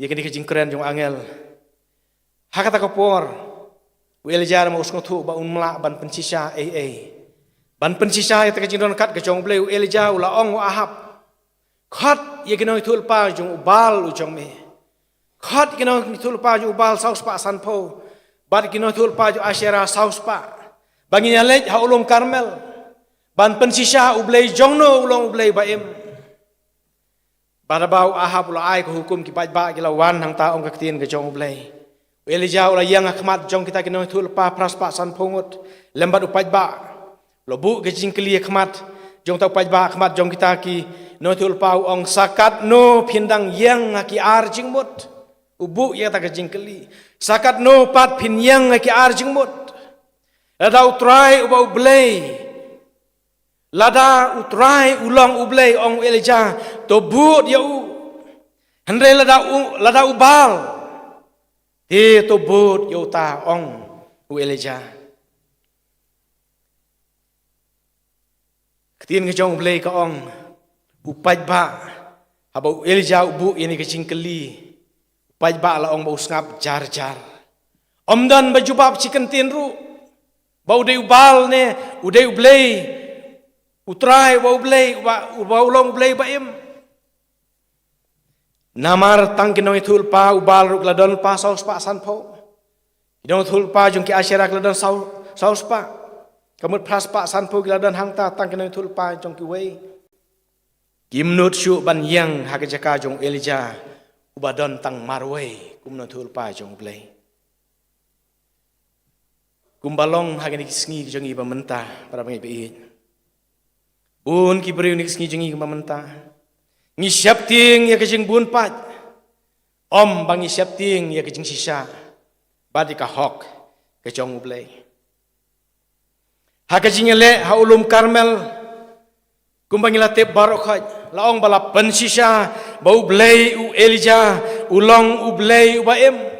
ïa kane ka jingkren jong u angel. Ha kata ka por, u Elijah ma u sngewthuh ba um lah ban pynshisha ei ei. Ban pynshisha ïa kata ka jingdon kat ka jong U Blei, u Elijah u la ong u Ahab, khot ïa ki nongïathuhlypa jong u Baal u jong me. Khot ïa ki nongïathuhlypa jong u Baal saw spah sanphew, bad ki nongïathuhlypa jong Asherah saw spah, ba ngin ïaleit ha u lum Karmel ban pynshisha U Blei jong no u long U Blei ba im. Bad haba u Ahab u la ai ka hukum, ki paidbah ki la wan hangta, ong ka ktien ka jong U Blei, u Elijah u la ïeng ha khmat jong kita ki nongïathuhlypa phra spah sanphew ngut lem bad u paidbah. U la buh ka jingkylli ha khmat jong uta u paidbah, ha khmat jong kita ki nongïathuhlypa, u ong, sa katno phin dang ïeng ha ki ar jingmut? U buh ïa kata ka jingkylli, sa katno pat phin ïeng ha ki ar jingmut? Lada U Trai uba U Blei, lada U Trai u long U Blei, ong u Elijah, to bud ïa u. Hynrei lada u, lada u Baal, te to bud ïa uta, ong u Elijah. Ka ktien ka jong U Blei ka ong, u paidbah, haba u Elijah u buh ïa kane ka jingkylli, u paidbah la ong ba u sngap jar jar. Ym don ba jubab shi kyntien ruh ba u dei u Baal ne u dei U Blei, U Trai uba U Blei, uba, uba u long U Blei ba im. Namar tang ki nongïathuhlypa u Baal ruh ki la don lypa saw spah sanphew. Ki nongïathuhlypa jong ki Asherah ki la don saw, saw spah. Ka mut phra spah sanphew ki la don hangta, tang ki nongïathuhlypa jong kiwei. Kim nud shuh ban ïeng ha ka jaka jong u Elijah, uba don tang marwei kum u nongïathuhlypa jong U Blei. Kumba long ha kine ki sngi ki jong ngi ba mynta, para bangeit ba ïeit. Bun ki briew ha kine ki sngi jong ngi kumba mynta, ngi sheptieng ïa ka jingbun paid, ym ba ngi sheptieng ïa ka jingshisha bad ïa ka hok ka jong U Blei. Ha ka jingïaleh ha u lum Karmel, kumba ngi la tip baroh khoit, la ong ba la pynshisha ba U Blei u Elijah u long U Blei uba im.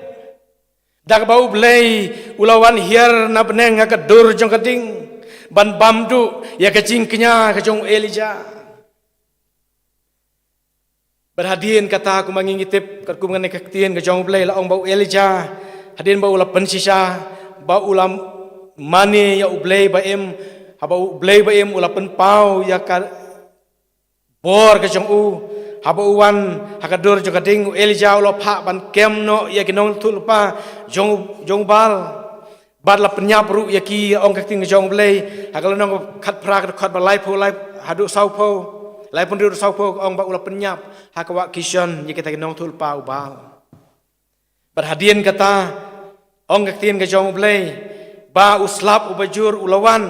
Da kaba U Blei u la wan hiar na bneng ha ka dur jong ka ding ban bam duh ïa ka jingkñia ka jong u Elijah. Bad hadien kata, kumba ngi tip katkum kane ka ktien ka jong U Blei, la ong ba u Elijah, hadien ba u la pynshisha, ba u la mane ïa U Blei ba im, haba U Blei ba im u la pynpaw ïa ka bor ka jong u, haba u wan ha ka dur jong ka ding, u Elijah u la phah ban kem noh ïa ki nongïathuhlypa jong, jong u Baal. Bad la pynïap ruh ïa ki, ong ka ktien ka jong U Blei, ha ka lynnong kaba khatphra, ka dkhot ba laiphew lai haduh sawphew, laiphew hynriew haduh sawphew, ong ba u la pynïap ha ka wah Kishon ïa kita ki nongïathuhlypa u Baal. Bad hadien kata, ong ka ktien ka jong U Blei, ba u slap uba jur u la wan.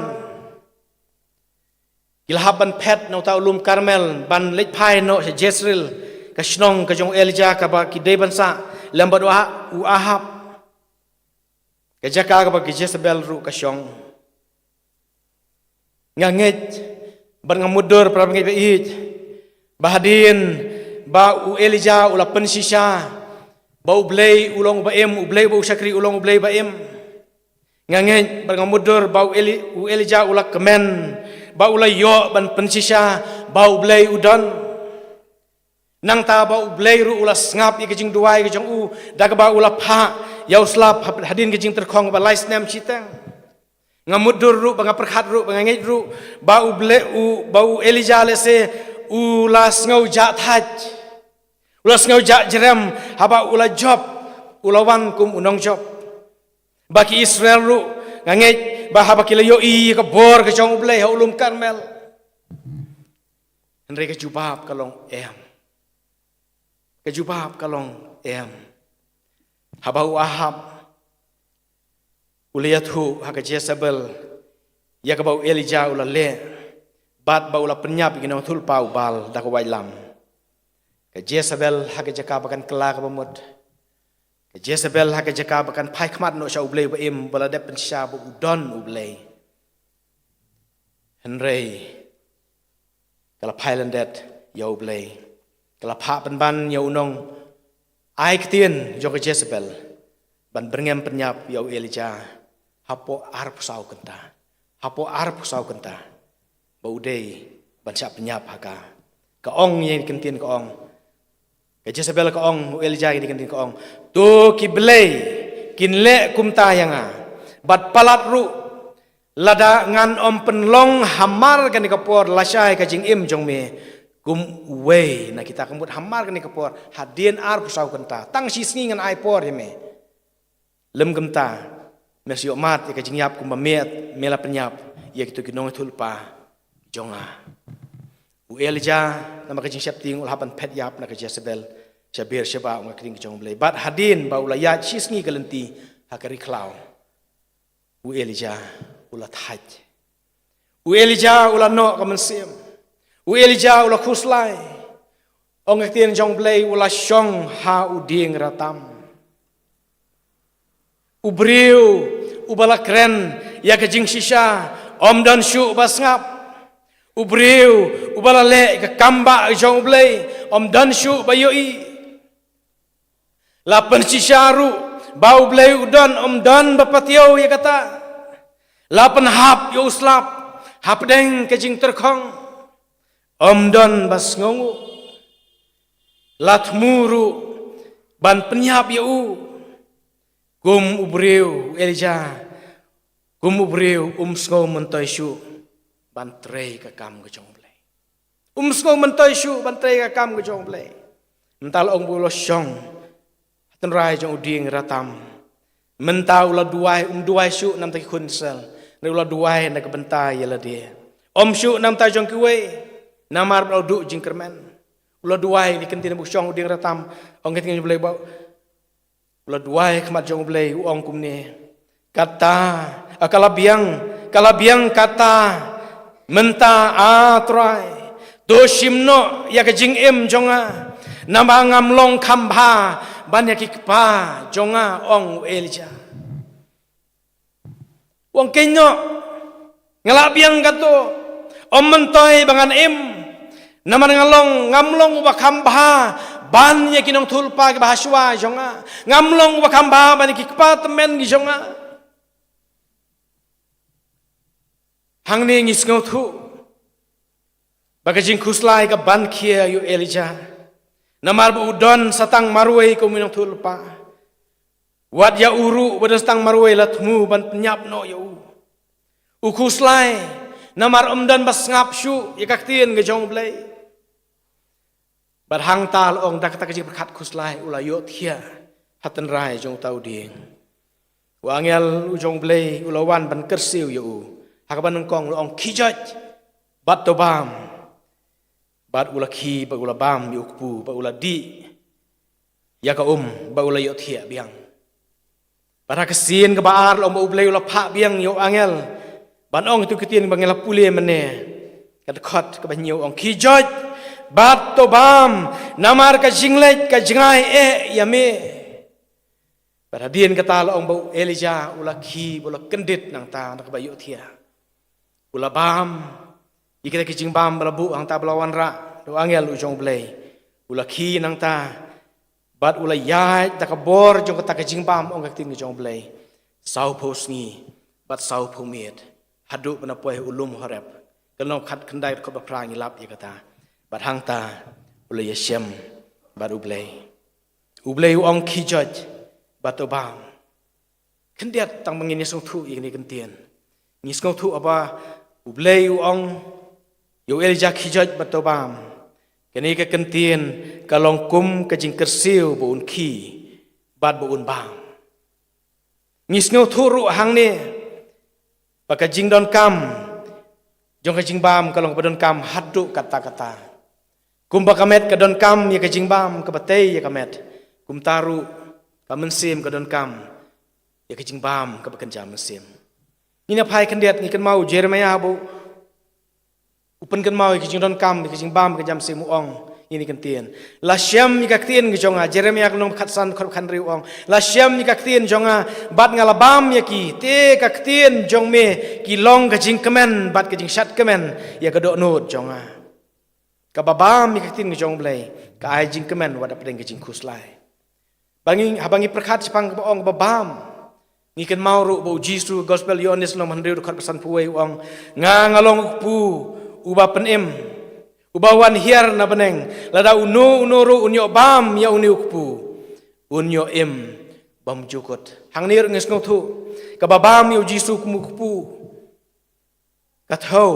Ki la hap ban phet na uta u lum Karmel ban leit phai noh sha Jezreel, ka shnong ka jong u Elijah kaba ki dei ban sah lem bad u Ah-, u Ahab. Ka jaka kaba ka Jezebel ruh ka shong. Nga ngeit bad nga mutdur, para bangeit ba ïeit, ba hadien ba u Elijah u la pynshisha ba U Blei u long uba im, U Blei uba u shakri u long U Blei ba im. Nga ngeit bad nga mutdur ba u Eli-, u Elijah u la kmen, ba u la ïoh ban pynshisha ba U Blei u don. Nangta ba U Blei ruh u la sngap ïa ka jingduwai ka jong u, da kaba u la phah ïa u slap hap-, hadien ka jingtyrkhong ba lai snem shiteng. Nga mutdur ruh, ba nga pyrkhat ruh, ba nga ngeit ruh, ba U Blei u, ba u Elijah lehse u la sngew jah thait, u la sngew jah jrem, haba u la jop, u la wan kum u nongjop. Ba ki Israel ruh, nga ngeit ba haba ki la ïohi ïa ka bor ka jong U Blei ha u lum Karmel. Hynrei ka jubab ka long em. Ka jubab ka long em. Haba u Ahab u la ïathuh ha ka Jezebel ïa kaba u Elijah u la leh, bad ba u la pynïap ïa ki nongïathuhlypa u Baal da ka waitlam, ka Jezebel ha ka jaka ba kan kylla kaba mut, ka Jezebel ha ka jaka ba kan phai khmat noh sha U Blei uba im, ba la dep pynshisha ba u don U Blei. Hynrei ka la phai lyndet ïa U Blei. Ka la phah pynban ïa u nong ai ktien jong ka Jezebel ban byrngem pynïap ïa u Elijah hapoh arphew saw kynta. Hapoh arphew saw kynta ba u dei ban shah pynïap ha ka. Ka ong ïa kane ka ktien, ka ong, ka Jezebel ka ong, u Elijah ïa kane ka ktien ka ong, "To ki blei kin leh kumta ïa nga, bad palat ruh, lada ngan ym pynlong hamar kane ka por lashai ka jingim jong me kum uwei na kita." Ka mut hamar kane ka por, hadien arphew saw kynta, tang shi sngi ngan ai por ïa me. Lym kumta, me sa ïohmad ïa ka jingïap kumba me, me la pynïap ïa kito ki nongïathuhlypa jong nga. U Elijah, namar ka jingsheptieng, u la hap ban phet ïap na ka Jezebel sha Beersheba, ong ka ktien ka jong U Blei. Bad hadien ba u la ïaid shi sngi ka lynti ha ka ri khlaw, u Elijah u la thait. U Elijah u la noh ka mynsiem. U Elijah u la khuslai. Ong ka ktien jong U Blei, u la shong ha u dieng ratam. U briew uba la kren ïa ka jingshisha, ym don shuh ba sngap. U briew uba la leh ka kam ba jong U Blei, ym don shuh ba ïohi. La pynshisha ruh ba U Blei u don, ym don ba patiew ïa kata. La pynhap ïa u slap hapdeng ka jingtyrkhong, ym don ba sngewnguh. La thmu ruh ban pynïap ïa u. Kum u briew, u Elijah, kum u briew um sngew myntoi shuh ban trei ka kam ka jong U Blei. Um sngew myntoi shuh ban trei ka kam ka jong U Blei. Mynta la ong ba u la shong ha tynrai jong u dieng ratam. Mynta u la duwai, um duwai shuh namar ki khun Israel. Hynrei u la duwai na ka bynta ïa lade, ym shuh namar jong kiwei, namar ba u la duh jingkyrmen. U la duwai, ïa kane ka ktien ba u shong ha u dieng ratam. Ong ka ktien jong U Blei ba u la duwai ha khmat jong U Blei, u ong kumne: "Kata, ah, ka la biang, ka la biang kata mynta, ah Trai. To shim noh ïa ka jingim jong nga, namar ngam long kham bha ban ïa ki kpa jong nga," ong u Elijah. U ong, "Kynnoh, nga la biang kato, ym myntoi ba ngan im. Namar nga long, ngam long uba kham bha ban ïa ki nongïathuhlypa kiba ha shuwa jong nga. Ngam long uba kham bha ban ïa ki kpa tymmen ki jong nga." Hangne ngi sngewthuh ba ka jingkhuslai ka ban khia ïa u Elijah. Namar ba u don sa tang marwei kum u nongïathuhlypa. Wat ïa u ruh uba don sa tang marwei la thmu ban pynïap noh ïa u. U khuslai namar um don ba sngap shuh ïa ka ktien ka jong U Blei. Bad hangta la ong, da kata ka jingpyrkhat khuslai, u la ïohthiah ha tynrai jong uta u dieng. U angel u jong U Blei u la wan ban kyrsiew ïa u ha kaba nyngkong, la ong, "Khie joit bad to bam." Bad u la khie bad u la bam ïa u kpu, bad u la dih ïa ka um bad u la ïohthiah biang. Bad ha ka sien kaba ar la ong ba U Blei u la phah biang ïa u angel ban ong ïa kito ki ktien ba ngi la pule mynne. Ka dkhot kaba hynñiew ong, "Khie joit bad to bam, namar ka jingleit ka jngai eh ïa me." Bad hadien kata la ong ba u Elijah u la khie bad u la kyndit nangta na kaba ïohthiah. U la bam ïa kita ki jingbam ba la buh hangta ba la wanrah da u angel u jong U Blei. U la khie nangta bad u la ïaid da ka bor jong kata ka jingbam, ong ka ktien ka jong U Blei, sawphew sngi bad sawphew miet, haduh ba la poi ha u lum Horeb. Ka lynnong khatkhyndai, dkhot ba phra ngi lap ïa kata. Bad hangta u la ïashem bad U Blei. U Blei u ong, "Khie joit bad to bam." Khyndiat, tang ba ngin ïa sngewthuh ïa kane ka ktien, ngi sngewthuh ba U Blei u ong ïa u Elijah, "Khie joit bad to bam." Kane ka ktien ka long kum ka jingkyrsiew ba un khie bad ba un bam. Ngi sngewthuh ruh hangne ba ka jingdonkam jong ka jingbam ka long kaba donkam haduh katta katta. Kumba ka met ka donkam ïa ka jingbam kaba tei ïa ka met, kumta ruh ka mynsiem ka donkam ïa ka jingbam kaba kynja mynsiem. Ngin ïa phai khyndiat, ngi kynmaw u Jeremiah ba u pynkynmaw ïa ka jingdonkam ïa ka jingbam ïa ka kynja mynsiem, u ong ïa kane ka ktien: "La shem ïa ka ktien ka jong nga." Jeremiah ka lynnong khatsan, dkhot khathynriew, u ong: "La shem ïa ka ktien jong nga bad nga la bam ïa ki, te ka ktien jong me ki long ka jingkmen bad ka jingshad kmen ïa ka dohnud jong nga." Kaba bam ïa ka ktien ka jong U Blei ka ai jingkmen wat hapdeng ka jingkhuslai. Ba ngi, haba ngi pyrkhat shaphang kaba ong kaba bam, ngi kynmaw ruh ba U Jisu, Gospel Ïoannis lynnong hynriew dkhot ba sanphew wei u ong, "Nga nga long u kpu uba pynim, uba wan hiar na bneng. Lada uno uno ruh un ïoh bam ïa une u kpu, un ïoh im bymjukut." Hangne ruh ngi sngewthuh, kaba bam ïa U Jisu kum u kpu ka thew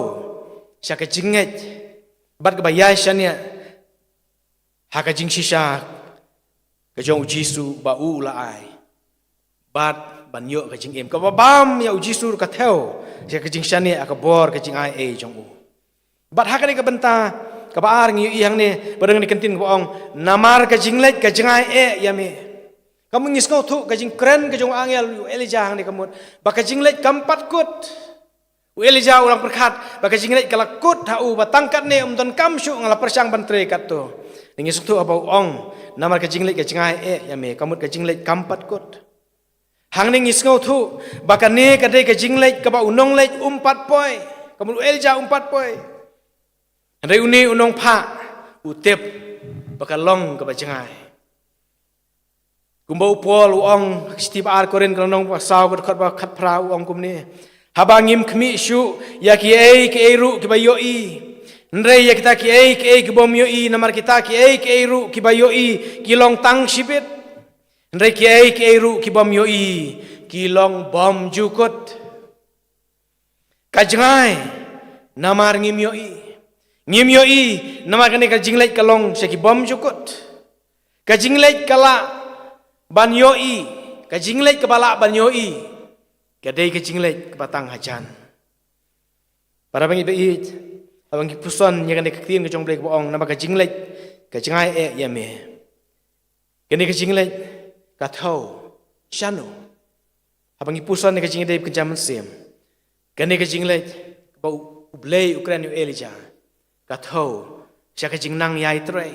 sha ka jingngeit bad kaba ïaishaniah ha ka jingshisha ka jong U Jisu ba u la ai, bad ban ïoh ka jingim. Kaba bam ïa U Jisu ruh ka thew sha ka jingshaniah ha ka bor ka jingai ei jong u. Bad ha kane ka bynta kaba ar ngi ïohi hangne ba dang ne ka ktien kaba ong, "Namar ka jingleit ka jngai eh ïa me." Ka mut ngi sngewthuh ka jingkren ka jong u angel u Elijah hangne ka mut ba ka jingleit kam pat kut. U Elijah u la pyrkhat ba ka jingleit ka la kut ha u, ba tang katne um donkam shuh nga la pyrshang ban trei katto. Ngi sngewthuh haba u ong, "Namar ka jingleit ka jngai eh ïa me," ka mut ka jingleit kam pat kut. Hangne ngi sngewthuh ba kane ka dei ka jingleit kaba u nongleit um pat poi, ka mut u Elijah um pat poi. Hynrei une u nongphah u tip ba ka long kaba jngai. Kumba u Paul u ong ha ka shithi ba ar Korinth ka lynnong ba saw ka dkhot ba khatphra u ong kumne, "Haba ngim khmih shuh ïa kiei kiei ruh kiba ïohi, hynrei ïa kita kiei kiei ki bym ïohi, namar kita kiei kiei ruh kiba ïohi ki long tang shibit, hynrei kiei kiei ruh ki bym ïohi ki long bymjukut." Ka jngai namar ngim ïohi. Ngim ïohi namar kane ka jingleit ka long sha ki bymjukut. Ka jingleit ka lah ban ïohi, ka jingleit kaba lah ban ïohi ka dei ka jingleit kaba tang hajan. Para bangeit ba ïeit, haba ngi puson ïa kane ka ktien ka jong U Blei kaba ong, "Namar ka jingleit ka jngai eh ïa me." Kane ka jingleit ka thew shano? Haba ngi puson ïa ka jingïadei bad ka jingmynsiem, kane ka jingleit kaba U Blei u kren ïa u Elijah ka thew sha ka jingnang ïai trei,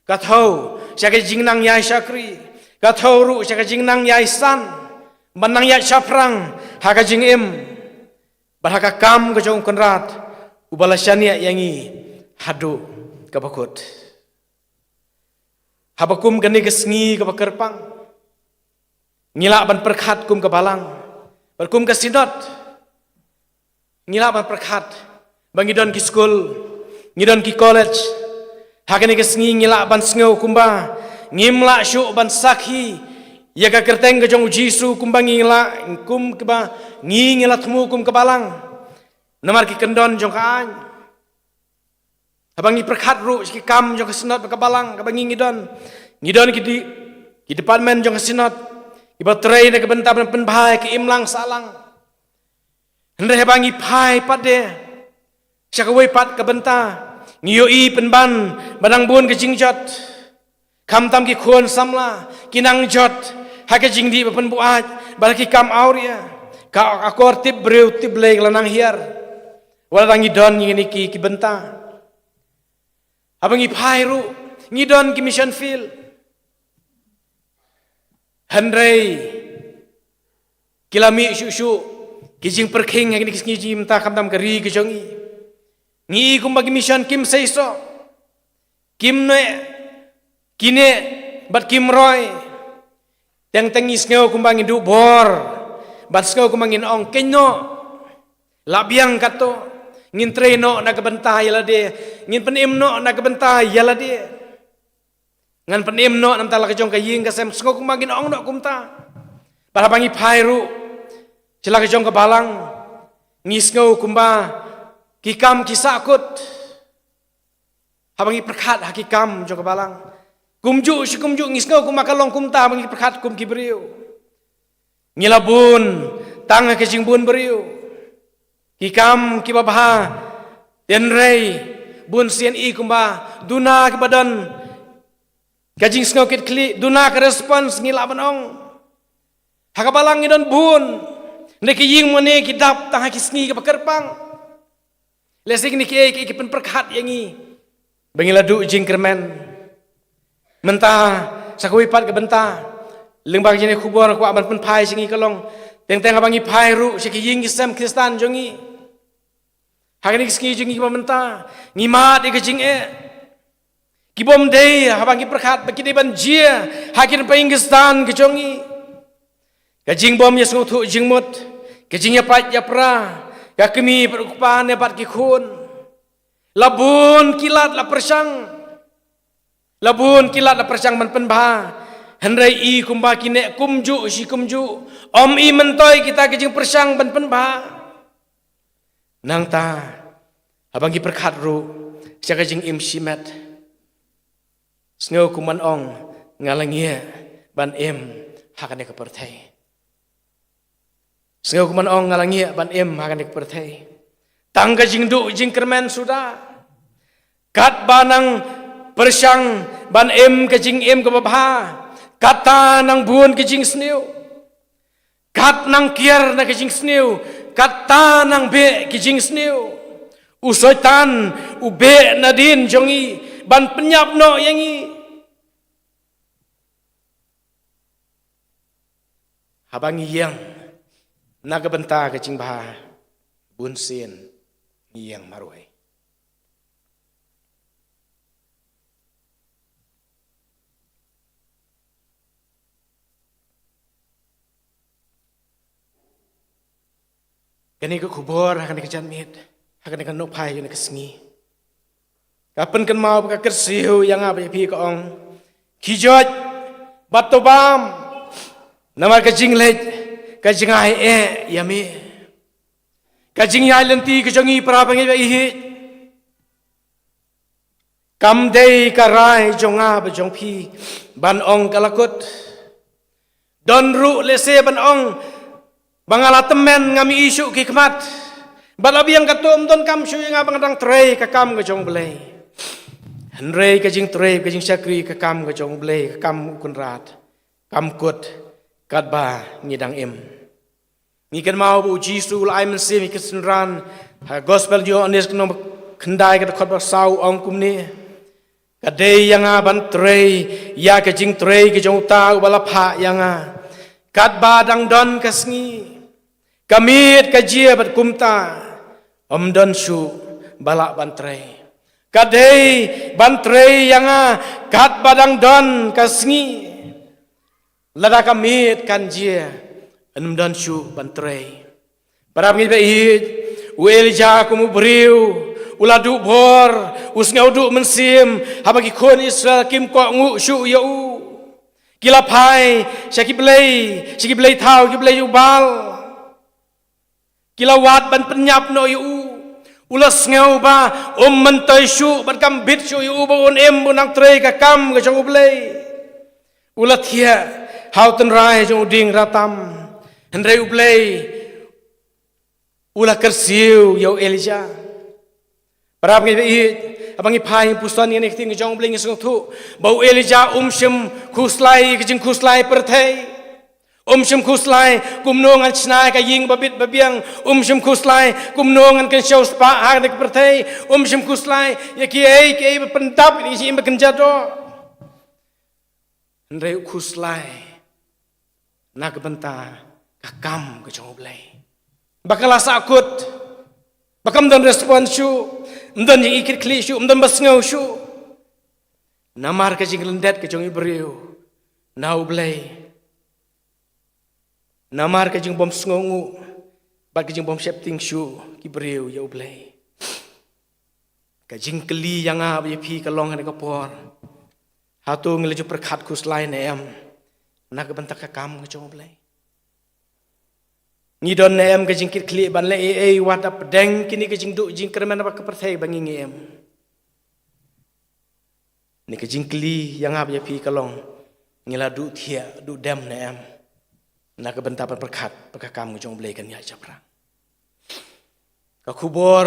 ka thew sha ka jingnang ïai shakri, ka thew ruh sha ka jingnang ïai san, ban nang ïaid shaphrang ha ka jingim bad ha ka kam ka jong U Kynrad uba la shaniah ïa ngi haduh kaba kut. Haba kum kane ka sngi kaba kyrpang ngi lah ban pyrkhat kum ka balang bad kum ka synod, ngi lah ban pyrkhat ba ngi don ki skul, ngi don ki college. Ha kane ka sngi ngi lah ban sngew kumba ngim lah shuh ban sakhi ïa ka kyrteng ka jong U Jisu kumba ngi lah, kum kaba ngi, ngi la thmu kum ka balang namar ki kyndon jong ka aiñ. Haba ngi pyrkhat ruh sha ki kam jong ka synod bad ka balang kaba ngi, ngi don, ngi don ki di-, ki department jong ka synod kiba trei na ka bynta ban pynbha ïa ka imlang sahlang. Hynrei haba ngi phai pat de sha kawei pat ka bynta, ngi ïohi pynban ba nang bun ka jingjot. Khamtam ki khun samla ki nang jot ha ka jingdih ba pynbuaid bad ha ki kam awria. Ka akor tip briew tip Blei ka la nang hiar. Wat la ngi don ïa kine ki, ki bynta. Haba ngi phai ruh ngi don ki mission field. Hynrei ki la mih shuh shuh ki jingpyrkhing ha kine ki sngi jingim mynta khamtam ka ri ka jong ngi. Ngi i kumba ki mission kim seisoh, kim neh, ki neh bad kim roi. Teng teng ngi sngew kumba ngin duh bor bad sngew kumba ngin ong, "Keiñ noh, la biang katto, ngin trei noh na ka bynta ïa lade, ngin pynim noh na ka bynta ïa lade. Ngan pynim noh na bynta la ka jong ka ïing ka sem." Sngew kumba ngin ong noh kumta. Bad haba ngi phai ruh sha la ka jong ka balang, ngi sngew kumba ki kam ki sahkut. Haba ngi pyrkhat ha ki kam jong ka balang, kumjuh shi kumjuh ngi sngew kumba ka long kumta haba ngi pyrkhat kum ki briew. Ngi la bun tang ha ka jingbun briew ki kam kiba bha, hynrei bun sien i kumba duna kiba don ka jingsngew kit khlieh, duna ka response ngi lah ban ong. Ha ka balang ngi don bun, hynrei ki ïing mane ki dap tang ha ki sngi kiba kyrpang. Lehse kine kiei kiei ki pynpyrkhat ïa ngi ba ngi la duh jingkyrmen. Mynta sa kawei pat ka bynta lyngba ka jingïakhubor ka kwah ban pynphai sha ngi ka long, teng teng haba ngi phai ruh sha ki ïing ki sem Khristan jong ngi, Ha kane ka sngi jong ngi ba mynta, ngi mad ïa ka jingeh. Ki bym dei haba ngi pyrkhat ba ki dei ban jia ha ki rympei Khristan ka jong ngi. Ka jingbym ïasngewthuh jingmut, ka jingïapait ïapra, ka kmie bad u kpa ne bad ki khun. La bun ki lad la pyrshang. La bun ki lad la pyrshang ban pynbha. Hynrei i kumba ki neh kumjuh shi kumjuh. Ym i myntoi kita ki jingpyrshang ban pynbha. Nangta, haba ngi pyrkhat ruh sha ka jingim shimet, sngew kum ban ong, nga la ngiah ban im ha kane ka pyrthei. Sngew kum ban ong, nga la ngiah ban im ha kane ka pyrthei. Tang ka jingduh jingkyrmen suda. Katba nang pyrshang ban im ka jingim kaba bha, kata nang bun ka jingsniew. Kat nang kiar na ka jingsniew, kata nang beh ka jingsniew. U Soitan u beh nadien jong ngi ban pynïap noh ïa ngi. Haba ngi ïeng na ka bynta ka jingbha, bunsien ngi ïeng marwei. Kane ka khubor ha kane ka janmiet, ha kane ka nohphai, ha kane ka sngi, ka pynkynmaw bad ka kyrsiew ïa nga bad ïa phi, ka ong, khie joit bad to bam, namar ka jingleit ka jngai eh ïa me. Ka jingïaid lynti ka jong ngi, para bangeit ba ïeit, kam dei ka rai jong nga bad jong phi ban ong ka la kut. Don ruh lehse ban ong ba nga la tymmen, ngam ïohi shuh ki khmat. Bad la biang katto, ym donkam shuh ïa nga ba nga dang trei ka kam ka jong U Blei. Hynrei ka jingtrei, ka jingshakri ka kam ka jong U Blei, ka kam U Kynrad, kam kut katba ngi dang im. Ngi kynmaw ba U Jisu u la ai mynsiem ïa ki synran. Ha Gospel Ïoannis ka lynnong ba khyndai, ka dkhot ba saw, u ong kumne: Ka dei ïa nga ban trei ïa ka jingtrei ka jong uta uba la phah ïa nga. Katba dang don ka sngi, ka miet ka jia bad kumta ym don shuh ba lah ban trei. Ka dei ban trei ïa nga katba dang don ka sngi. Lada ka miet kan jia, ym don shuh ban trei. Para bangeit ba ïeit, u Elijah kum u briew u la duh bor, u sngew duh mynsiem haba ki khun Israel kim kohnguh shuh ïa u. Ki la phai sha ki blei, sha ki blei thaw, ki blei u Baal. Ki la wad ban pynïap noh ïa u. U la sngew ba um myntoi shuh bad kam bit shuh ïa u ba un im, ba un nang trei ka kam ka jong U Blei. U la thiah ha u tynrai jong u dieng ratam. Hynrei U Blei u la kyrsiew ïa u Elijah. Para bangeit ba ïeit, haba ngi phai ngi puson ïa kane ka ktien ka jong U Blei, ngi sngewthuh ba u Elijah um shym khuslai ïa ka jingkhuslai pyrthei. Um shym khuslai kumno ngan shna ïa ka ïing ba bit ba biang. Um shym khuslai kumno ngan kynshew spah ha kane ka pyrthei. Um shym khuslai ïa kiei kiei ba pyndap ïa ka jingim ba kynja doh. Hynrei u khuslai na ka bynta ka kam ka jong U Blei. Ba ka la sahkut, ba kam don response shuh, ym don jingkitkhlieh shuh, ym don ba sngew shuh. Namar ka jinglyndet ka jong i briew na U Blei. Namar ka jingbym sngewnguh bad ka jingbym sheptieng shuh ki briew ïa U Blei. Ka jingkylli ïa nga bad ïa phi ka long ha kane ka por: Hato ngi la ju pyrkhat khuslai ne em na ka bynta ka kam ka jong U Blei? Ngi don ne em ka jingkitkhlieh ban leh ei ei wat hapdeng kine ka jingduh jingkyrmen bad ka pyrthei ba ngi ngi im? Ne ka jingkylli ïa nga bad ïa phi ka long: Ngi la duh thiah duh dem ne em na ka bynta ban pyrkhat ba ka kam ka jong U Blei kan ïaid shaphrang? Ka khubor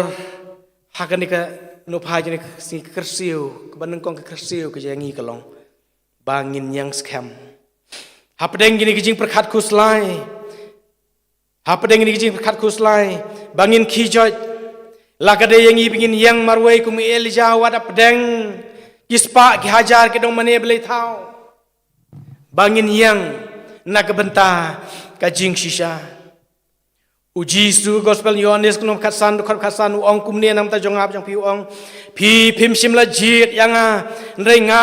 ha kane ka nohphai jong kane ka sngi, ka kyrsiew kaba nyngkong, ka kyrsiew ka jong ngi ka long ba ngin ïeng skhem hapdeng kine ki jingpyrkhat khuslai. Hapdeng kine ki jingpyrkhat khuslai, ba ngin khie joit. La ka dei ïa ngi ba ngin ïeng marwei kum u Elijah wat hapdeng ki spah ki hajar ki nongmane blei thaw. Ba ngin ïeng na ka bynta ka jingshisha. U Jisu, Gospel Ïoannis, ka lynnong khatsan, dkhot khatsan, u ong kumne na ka bynta jong nga bad jong phi, u ong: Phi phim shym la jied ïa nga, hynrei nga,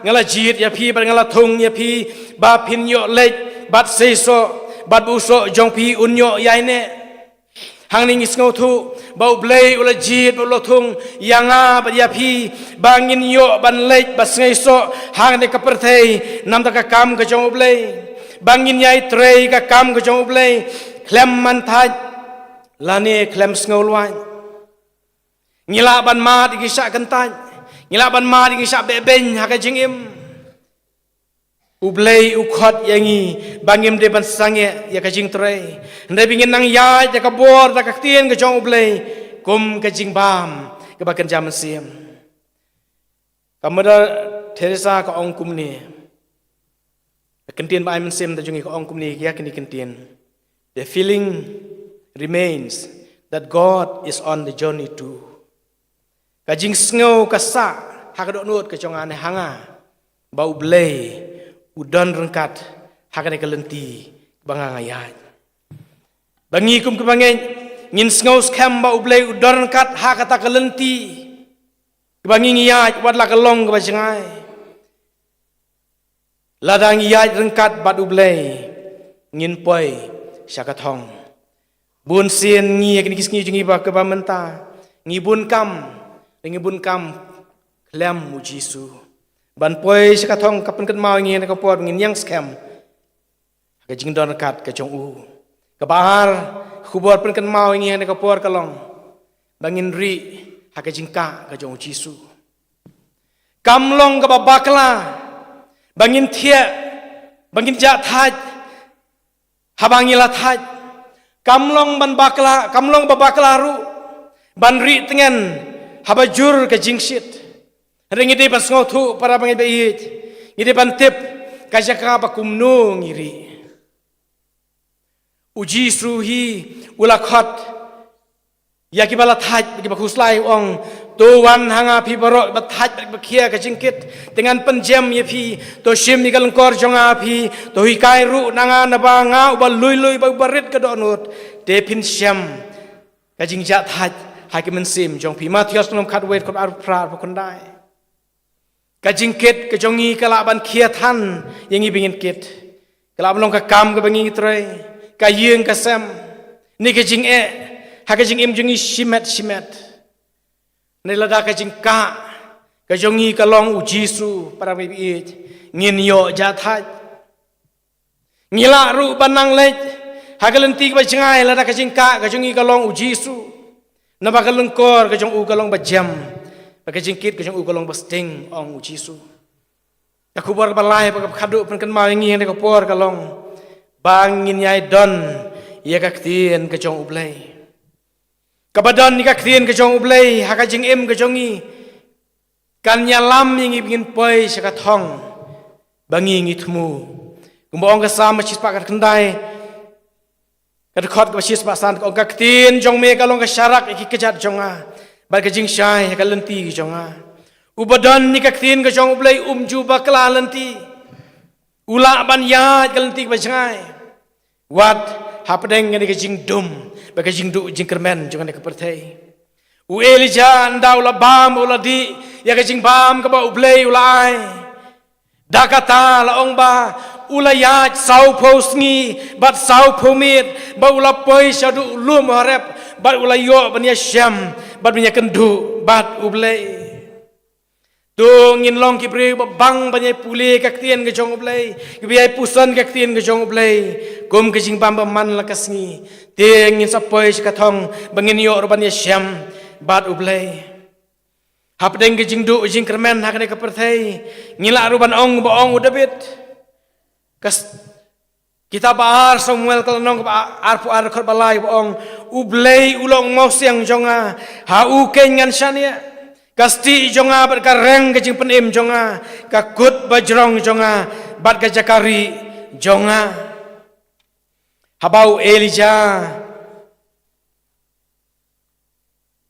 nga la jied ïa phi, bad nga la thung ïa phi, ba phin ïoh leit, bad seisoh, bad ba u soh jong phi un ïoh ïaineh. Hangne ngi sngewthuh ba U Blei u la jied bad u la thung ïa nga bad ïa phi, ba ngin ïoh ban leit ba sngewsoh hangne ka pyrthei na ka bynta ka kam ka jong U Blei, ba ngin ïai trei ka kam ka jong U Blei khlem man thait lane khlem sngewlwait. Ngi lah ban mad ïa ki shah kyntait, ngi lah ban mad ïa ki shah beh beiñ ha ka jingim. U Blei u khot ïa ngi ba ngim dei ban sangeh ïa ka jingtrei, hynrei ba ngin nang ïaid da ka bor da ka ktien ka jong U Blei kum ka jingbam kaba kynja mynsiem. Ka Mother Teresa ka ong kumne, ka kyntien ba ai mynsiem da jong ngi, ka ong kumne ïa kine ki kyntien: The feeling remains that God is on the journey too. Ka jingsngew ka sah ha ka dohnud ka jong nga ne ha nga ba U Blei u don ryngkat ha kane ka lynti ba nga nga ïaid. Ba ngi kum kiba ngeit ngin sngew skhem ba U Blei u don ryngkat ha kata ka lynti kaba ngi ngi ïaid, wat la ka long kaba jngai. Lada ngi ïaid ryngkat bad U Blei, ngin poi sha ka thong. Bun sien ngi ha kine ki sngi jong ngi ba kaba mynta ngi bun kam, ngi bun kam khlem U Jisu. Ban poi sha ka thong ka pynkynmaw ïa ngi ha ka por ba ngin ïeng skhem ha ka jingdon ryngkat ka jong U. Kaba ar, ka khubor pynkynmaw ïa ngi ha ka por ka long ba ngin rieh ha ka jingkah ka jong U Jisu. Kam long kaba bakla ba ngin thiah, ba ngin jah thait haba ngi la thait. Kam long ban bakla, kam long ba bakla ruh ban rieh tngen haba jur ka jingshit. Hynrei ngi dei ban sngewthuh, para bangeit ba ïeit, ngi dei ban tip ka jaka ba kumno ngi rieh. U Jisu hi u la khot ïa kiba la thait, kiba khuslai, u ong: To wan ha nga phi baroh kiba thait bad kiba khia ka jingkit, te ngan pynjem ïa phi. To shim ïa ka lyngkor jong nga phi, to hikai ruh na nga, naba nga uba lui lui bad uba rit ka dohnud, te phin shem ka jingjah thait ha ka mynsiem jong phi. Mathaios lynnong khatwei, dkhot arphew phra, arphew khyndai. Ka jingkit ka jong ngi ka lah ban khia than ïa ngi ba ngin kit. Ka lah ban long ka kam kaba ngi ngi trei, ka ïing ka sem, ne ka jingeh ha ka jingim jong ngi shimet shimet. Ne lada ka jingkah ka jong ngi ka long U Jisu, para bangeit, ngin ïoh jah thait. Ngi lah ruh ban nang leit ha ka lynti kaba jngai lada ka jingkah ka jong ngi ka long U Jisu. Naba ka lyngkor ka jong u ka long ba jem, bad ka jingkit ka jong u ka long ba sting, ong U Jisu. Ka khubor kaba lai bad kaba khatduh pynkynmaw ïa ngi ha kane ka por ka long ba ngin ïai don ïa ka ktien ka jong U Blei. Kaba don ïa ka ktien ka jong U Blei ha ka jingim ka jong ngi kan ïalam ïa ngi ba ngin poi sha ka thong ba ngi ngi thmu. Kumba ong ka Salm shispah khatkhyndai, ka dkhot kaba shispah san, ka ong: Ka ktien jong me ka long ka sharak ïa ki kjat jong nga, bad ka jingshai ha ka lynti jong nga. Uba don ïa ka ktien ka jong U Blei um ju bakla lynti. U lah ban ïaid ka lynti kaba jngai, wat hapdeng kane ka jingdum bad ka jingduh jingkyrmen jong kane ka pyrthei. U Elijah ynda u la bam, u la dih ïa ka jingbam kaba U Blei u la ai. Da kata la ong ba u la ïaid sawphew sngi bad sawphew miet, ba u la poi shaduh lum Horeb, bad u la ïoh ban ïashem bad ban ïakynduh bad U Blei. To ngin long ki briew ba bang ban ïai pule ka ktien ka jong U Blei, kiba ïai puson ka ktien ka jong U Blei kum ka jingbam ba man la ka sngi. Te ngin sa poi sha ka thong ba ngin ïoh ruh ban ïashem bad U Blei. Hapdeng ka jingduh jingkyrmen ha kane ka pyrthei, ngi lah ruh ban ong ba ong u David. Ka s-, kitab ba ar Samuel ka lynnong kaba arphew ar, dkhot ba lai, ba ong: U Blei u long mawsiang jong nga, ha u keiñ ngan shaniah. Ka stieh jong nga bad ka reng ka jingpynim jong nga, ka kut bajrong jong nga bad ka jaka rieh jong nga. Haba u Elijah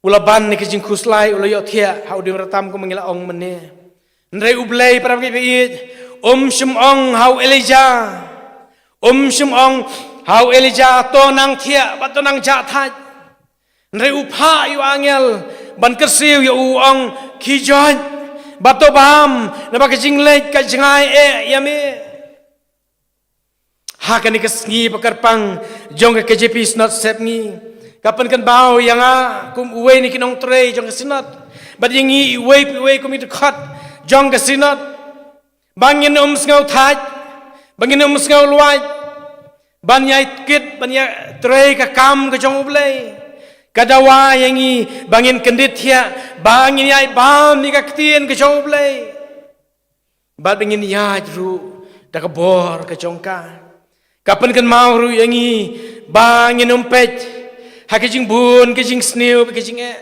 u la ban ïa ka jingkhuslai, u la ïohthiah ha u dieng rukom kumba ngi la ong mynne. Hynrei U Blei, para bangeit ba ïeit, um shym ong ha u Elijah, um shym ong Ha u Elijah, to nang thiah bad to nang jah thait. Hynrei u phah ïa u angel ban kyrsiew ïa u, u ong, khie joit bad to bam, naba ka jingleit ka jngai eh ïa me. Ha kane ka sngi ba kyrpang jong ka K J P Synod Sepngi, ka pynkynmaw ïa nga kum uwei na ki nongtrei jong ka Synod, bad ïa ngi iwei pa iwei kum ki dkhot jong ka Synod, ba ngin ym sngew thait, ba ngin ym sngew luid ban ïai kit, ban ïai trei ka kam ka jong U Blei. Ka dawa ïa ngi ba ngin kyndit thiah, ba ngin ïai bam ïa ka ktien ka jong U Blei, bad ba ngin ïaid ruh da ka bor ka jong ka. Ka pynkynmaw ruh ïa ngi ba ngin ym peit ha ka jingbun ka jingsniew bad ka jingeh,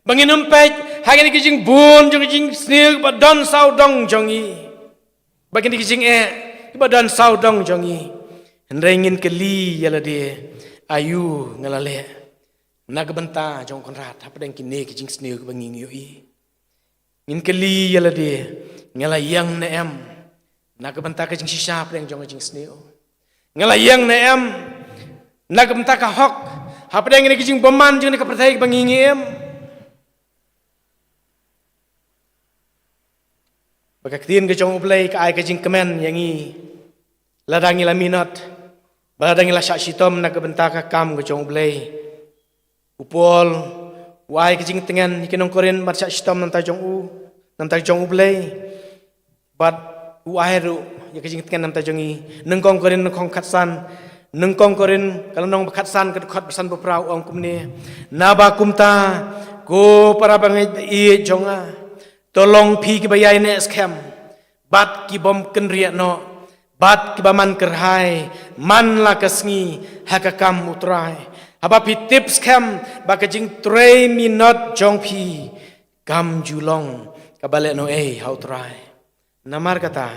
ba ngin ym peit ha kane ka jingbun jong ka jingsniew ba don sawdong jong ngi, ba kane ka jingeh ba don sawdong jong ngi. Hynrei ngin kylli ïa lade, aïu nga la leh na ka bynta jong u Kynrad hapdeng kine ki jingsniew kiba ngi ïohi. Ngin kylli ïa lade, nga la ïeng ne em na ka bynta ka jingshisha hapdeng jong ka jingsniew? Nga la ïeng ne em na ka bynta ka hok hapdeng kane ka jingbymman jong kane ka pyrthei kaba ngi ngi im? Ba ka ktien ka jong U Blei ka ai ka jingkmen ïa ngi, lada ngi la minot, ba lada ngi la shah shitom na ka bynta ka kam ka jong U Blei. U Paul u ai ka jingtngen ïa ki nong Korinth ban shah shitom na ka bynta jong U, na ka bynta jong U Blei. Bad u ai ruh ïa ka jingtngen na ka bynta jong ngi. Nyngkong Korinth nyngkong khatsan, nyngkong Korinth ka lynnong ba khatsan ka dkhot ba san ba phra, u ong kumne: Naba kumta, ko para bangeit ba ïeit jong nga, to long phi kiba ïaineh skhem bad ki bym kynriah noh bad kiba man kyrhai man la ka sngi ha ka kam U Trai, haba phi tip skhem ba ka jingtrei minot jong phi kam ju long kaba lehnohei ha U Trai. Namar kata,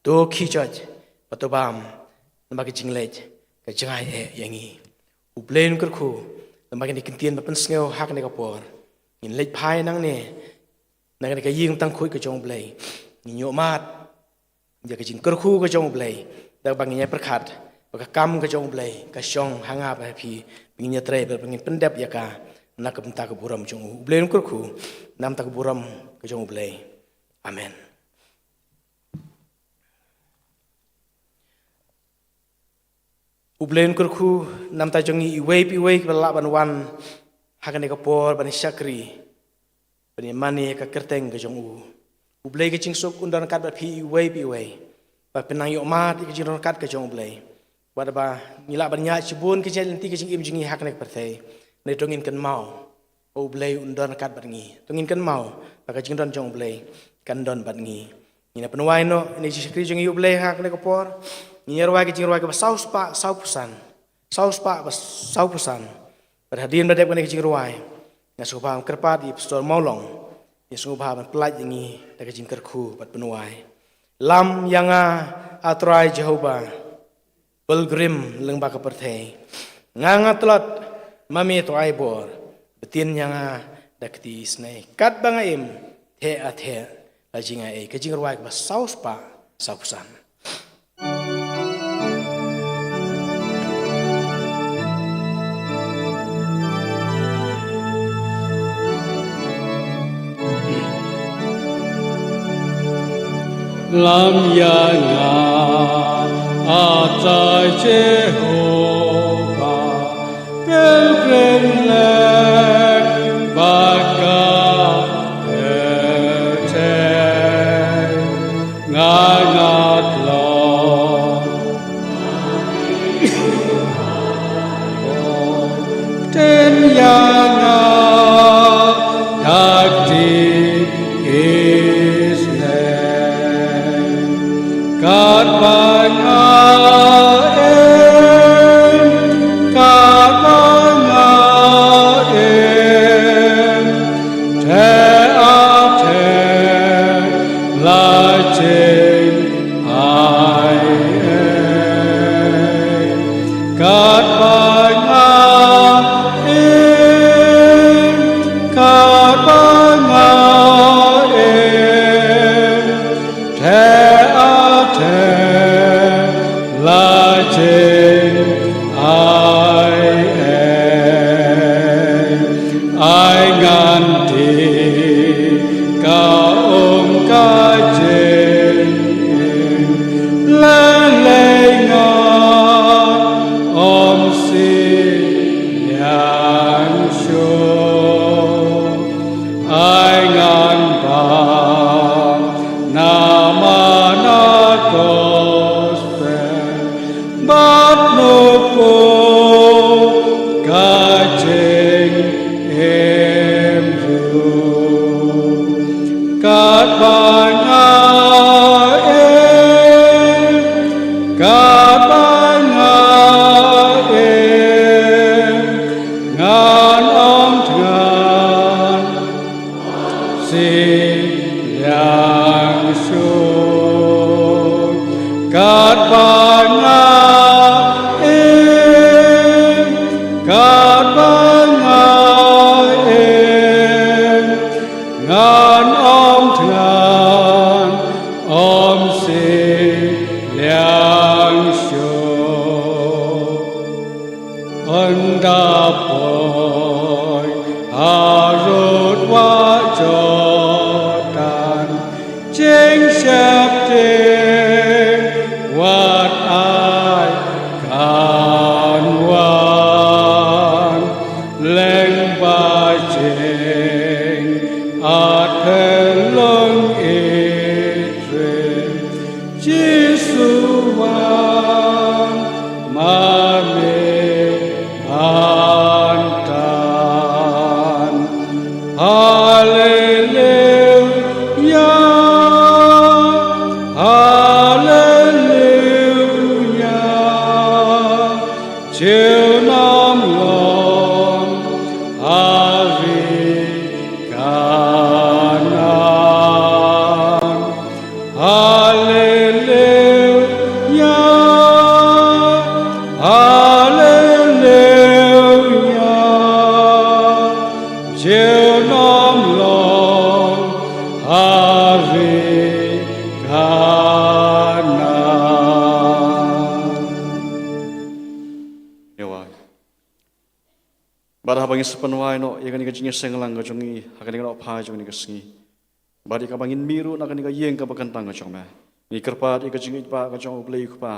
to khie joit bad to bam, namar ka jingleit ka jngai eh ïa ngi. U Blei un kyrkhu namar kane ka ktien ba pynsngew ha kane ka por. Ngin leit phai nangne na kane ka ïing tangkhuid ka jong U Blei. Ngin ïohmad ïa ka jingkyrkhu ka jong U Blei, da kaba ngin ïai pyrkhat ba ka kam ka jong U Blei ka shong ha nga bad ha phi, ba ngin ïatrei bad ba ngin pyndep ïa ka na ka bynta ka burom jong U. U Blei un kyrkhu na ka bynta ka burom ka jong U Blei. Amen. U Blei un kyrkhu na ka bynta jong ngi iwei pa iwei kiba lah ban wan ha kane ka por ban shakri, ban ïa mane ka kyrteng ka jong U. U Blei ka jingsuk un don ryngkat bad phi iwei pa iwei. Ba phin nang ïohmad ïa ka jingdon ryngkat ka jong U Blei. Bad ba ngi lah ban ïaid shibun ki jait lynti ka jingim jong ngi ha kane ka pyrthei, hynrei to ngin kynmaw ba U Blei un don ryngkat bad ngi. To ngin kynmaw ba ka jingdon jong U Blei kan don bad ngi. Ngin ïa pynwai noh ïa ka jingshakri jong ngi ïa U Blei ha kane ka por. Ngin ïa rwai ka jingrwai kaba saw spah saw phew san. Saw spah ba saw phew san. Bad hadien ba dep kane ka jingrwai, nga sngewbha ban kyrpad ïa i Pastor Mawlong, ïa sngewbha ban pyllait ïa ngi da ka jingkyrkhu bad pynwai. Lam ïa nga, A Trai Jehobah, pilgrim lyngba ka pyrthei. Nga nga tlot, ma me to ai bor, btin ïa nga da ka kti isynei. Katba nga im, theh a theh la jngai ei. Ka jingrwai kaba saw spah saw phew san. Lam ïa nga, A Trai Jehobah, pilgrim lyngba ka pyrthei. Nga nga tlot, btin ïa nga da ka kti isynei. Katba nga im, katba nga Ka jingim ruh katba nga im, katba nga im, ngan ym thngan shi liang shuh. Katba nga im, katba nga im, ngan ym thngan ym shi liang shuh. Ynda poi harud wah Jordan, jingsheptieng wat ai kan wan, lyngba jingat pynlong i Trai. Jisu wan ma me hangtan. Haleluya, haleluya. Junom long ha ri Kanaan. Haleluya, haleluya. Junom long ha ri Kanaan. Ïa wai. Bad haba ngi sa pynwai noh ïa kane ka jingïaseng lang ka jong ngi ha kane ka nohphai jong kane ka sngi, bad ïa kaba ngin mih ruh na kane ka ïing kaba kyntang ka jong me, ngi kyrpad ïa ka jingïeit ba ka jong U Blei U Kpa,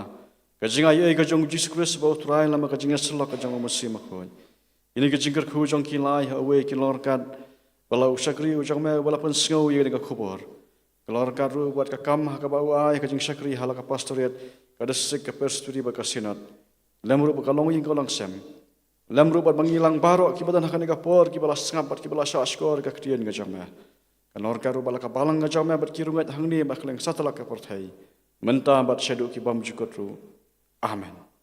ka jingaiei ka jong U Jisu Khrist ba U Trai lem bad ka jingïasyllok ka jong U Mynsiem Bakhuid. Ïa kane ka jingkyrkhu jong ki lai ha uwei ki longryngkat, ba la u shakri u jong me uba la pynsngew ïa kane ka khubor, ka longryngkat ruh bad ka kam ha kaba u ai ka jingshakri ha la ka pastorate, ka district, ka presbytery bad ka synod, lem ruh bad ka longïing ka longsem, lem ruh bad ma ngi lang baroh kiba don ha kane ka por, kiba la sngap bad kiba la shahshkor ka ktien ka jong me. Ka longryngkat ruh bad la ka balang ka jong me bad ki riewngeit hangne bad ha kylleng satlak ka pyrthei, mynta bad shaduh ki bymjukut ruh. Amen.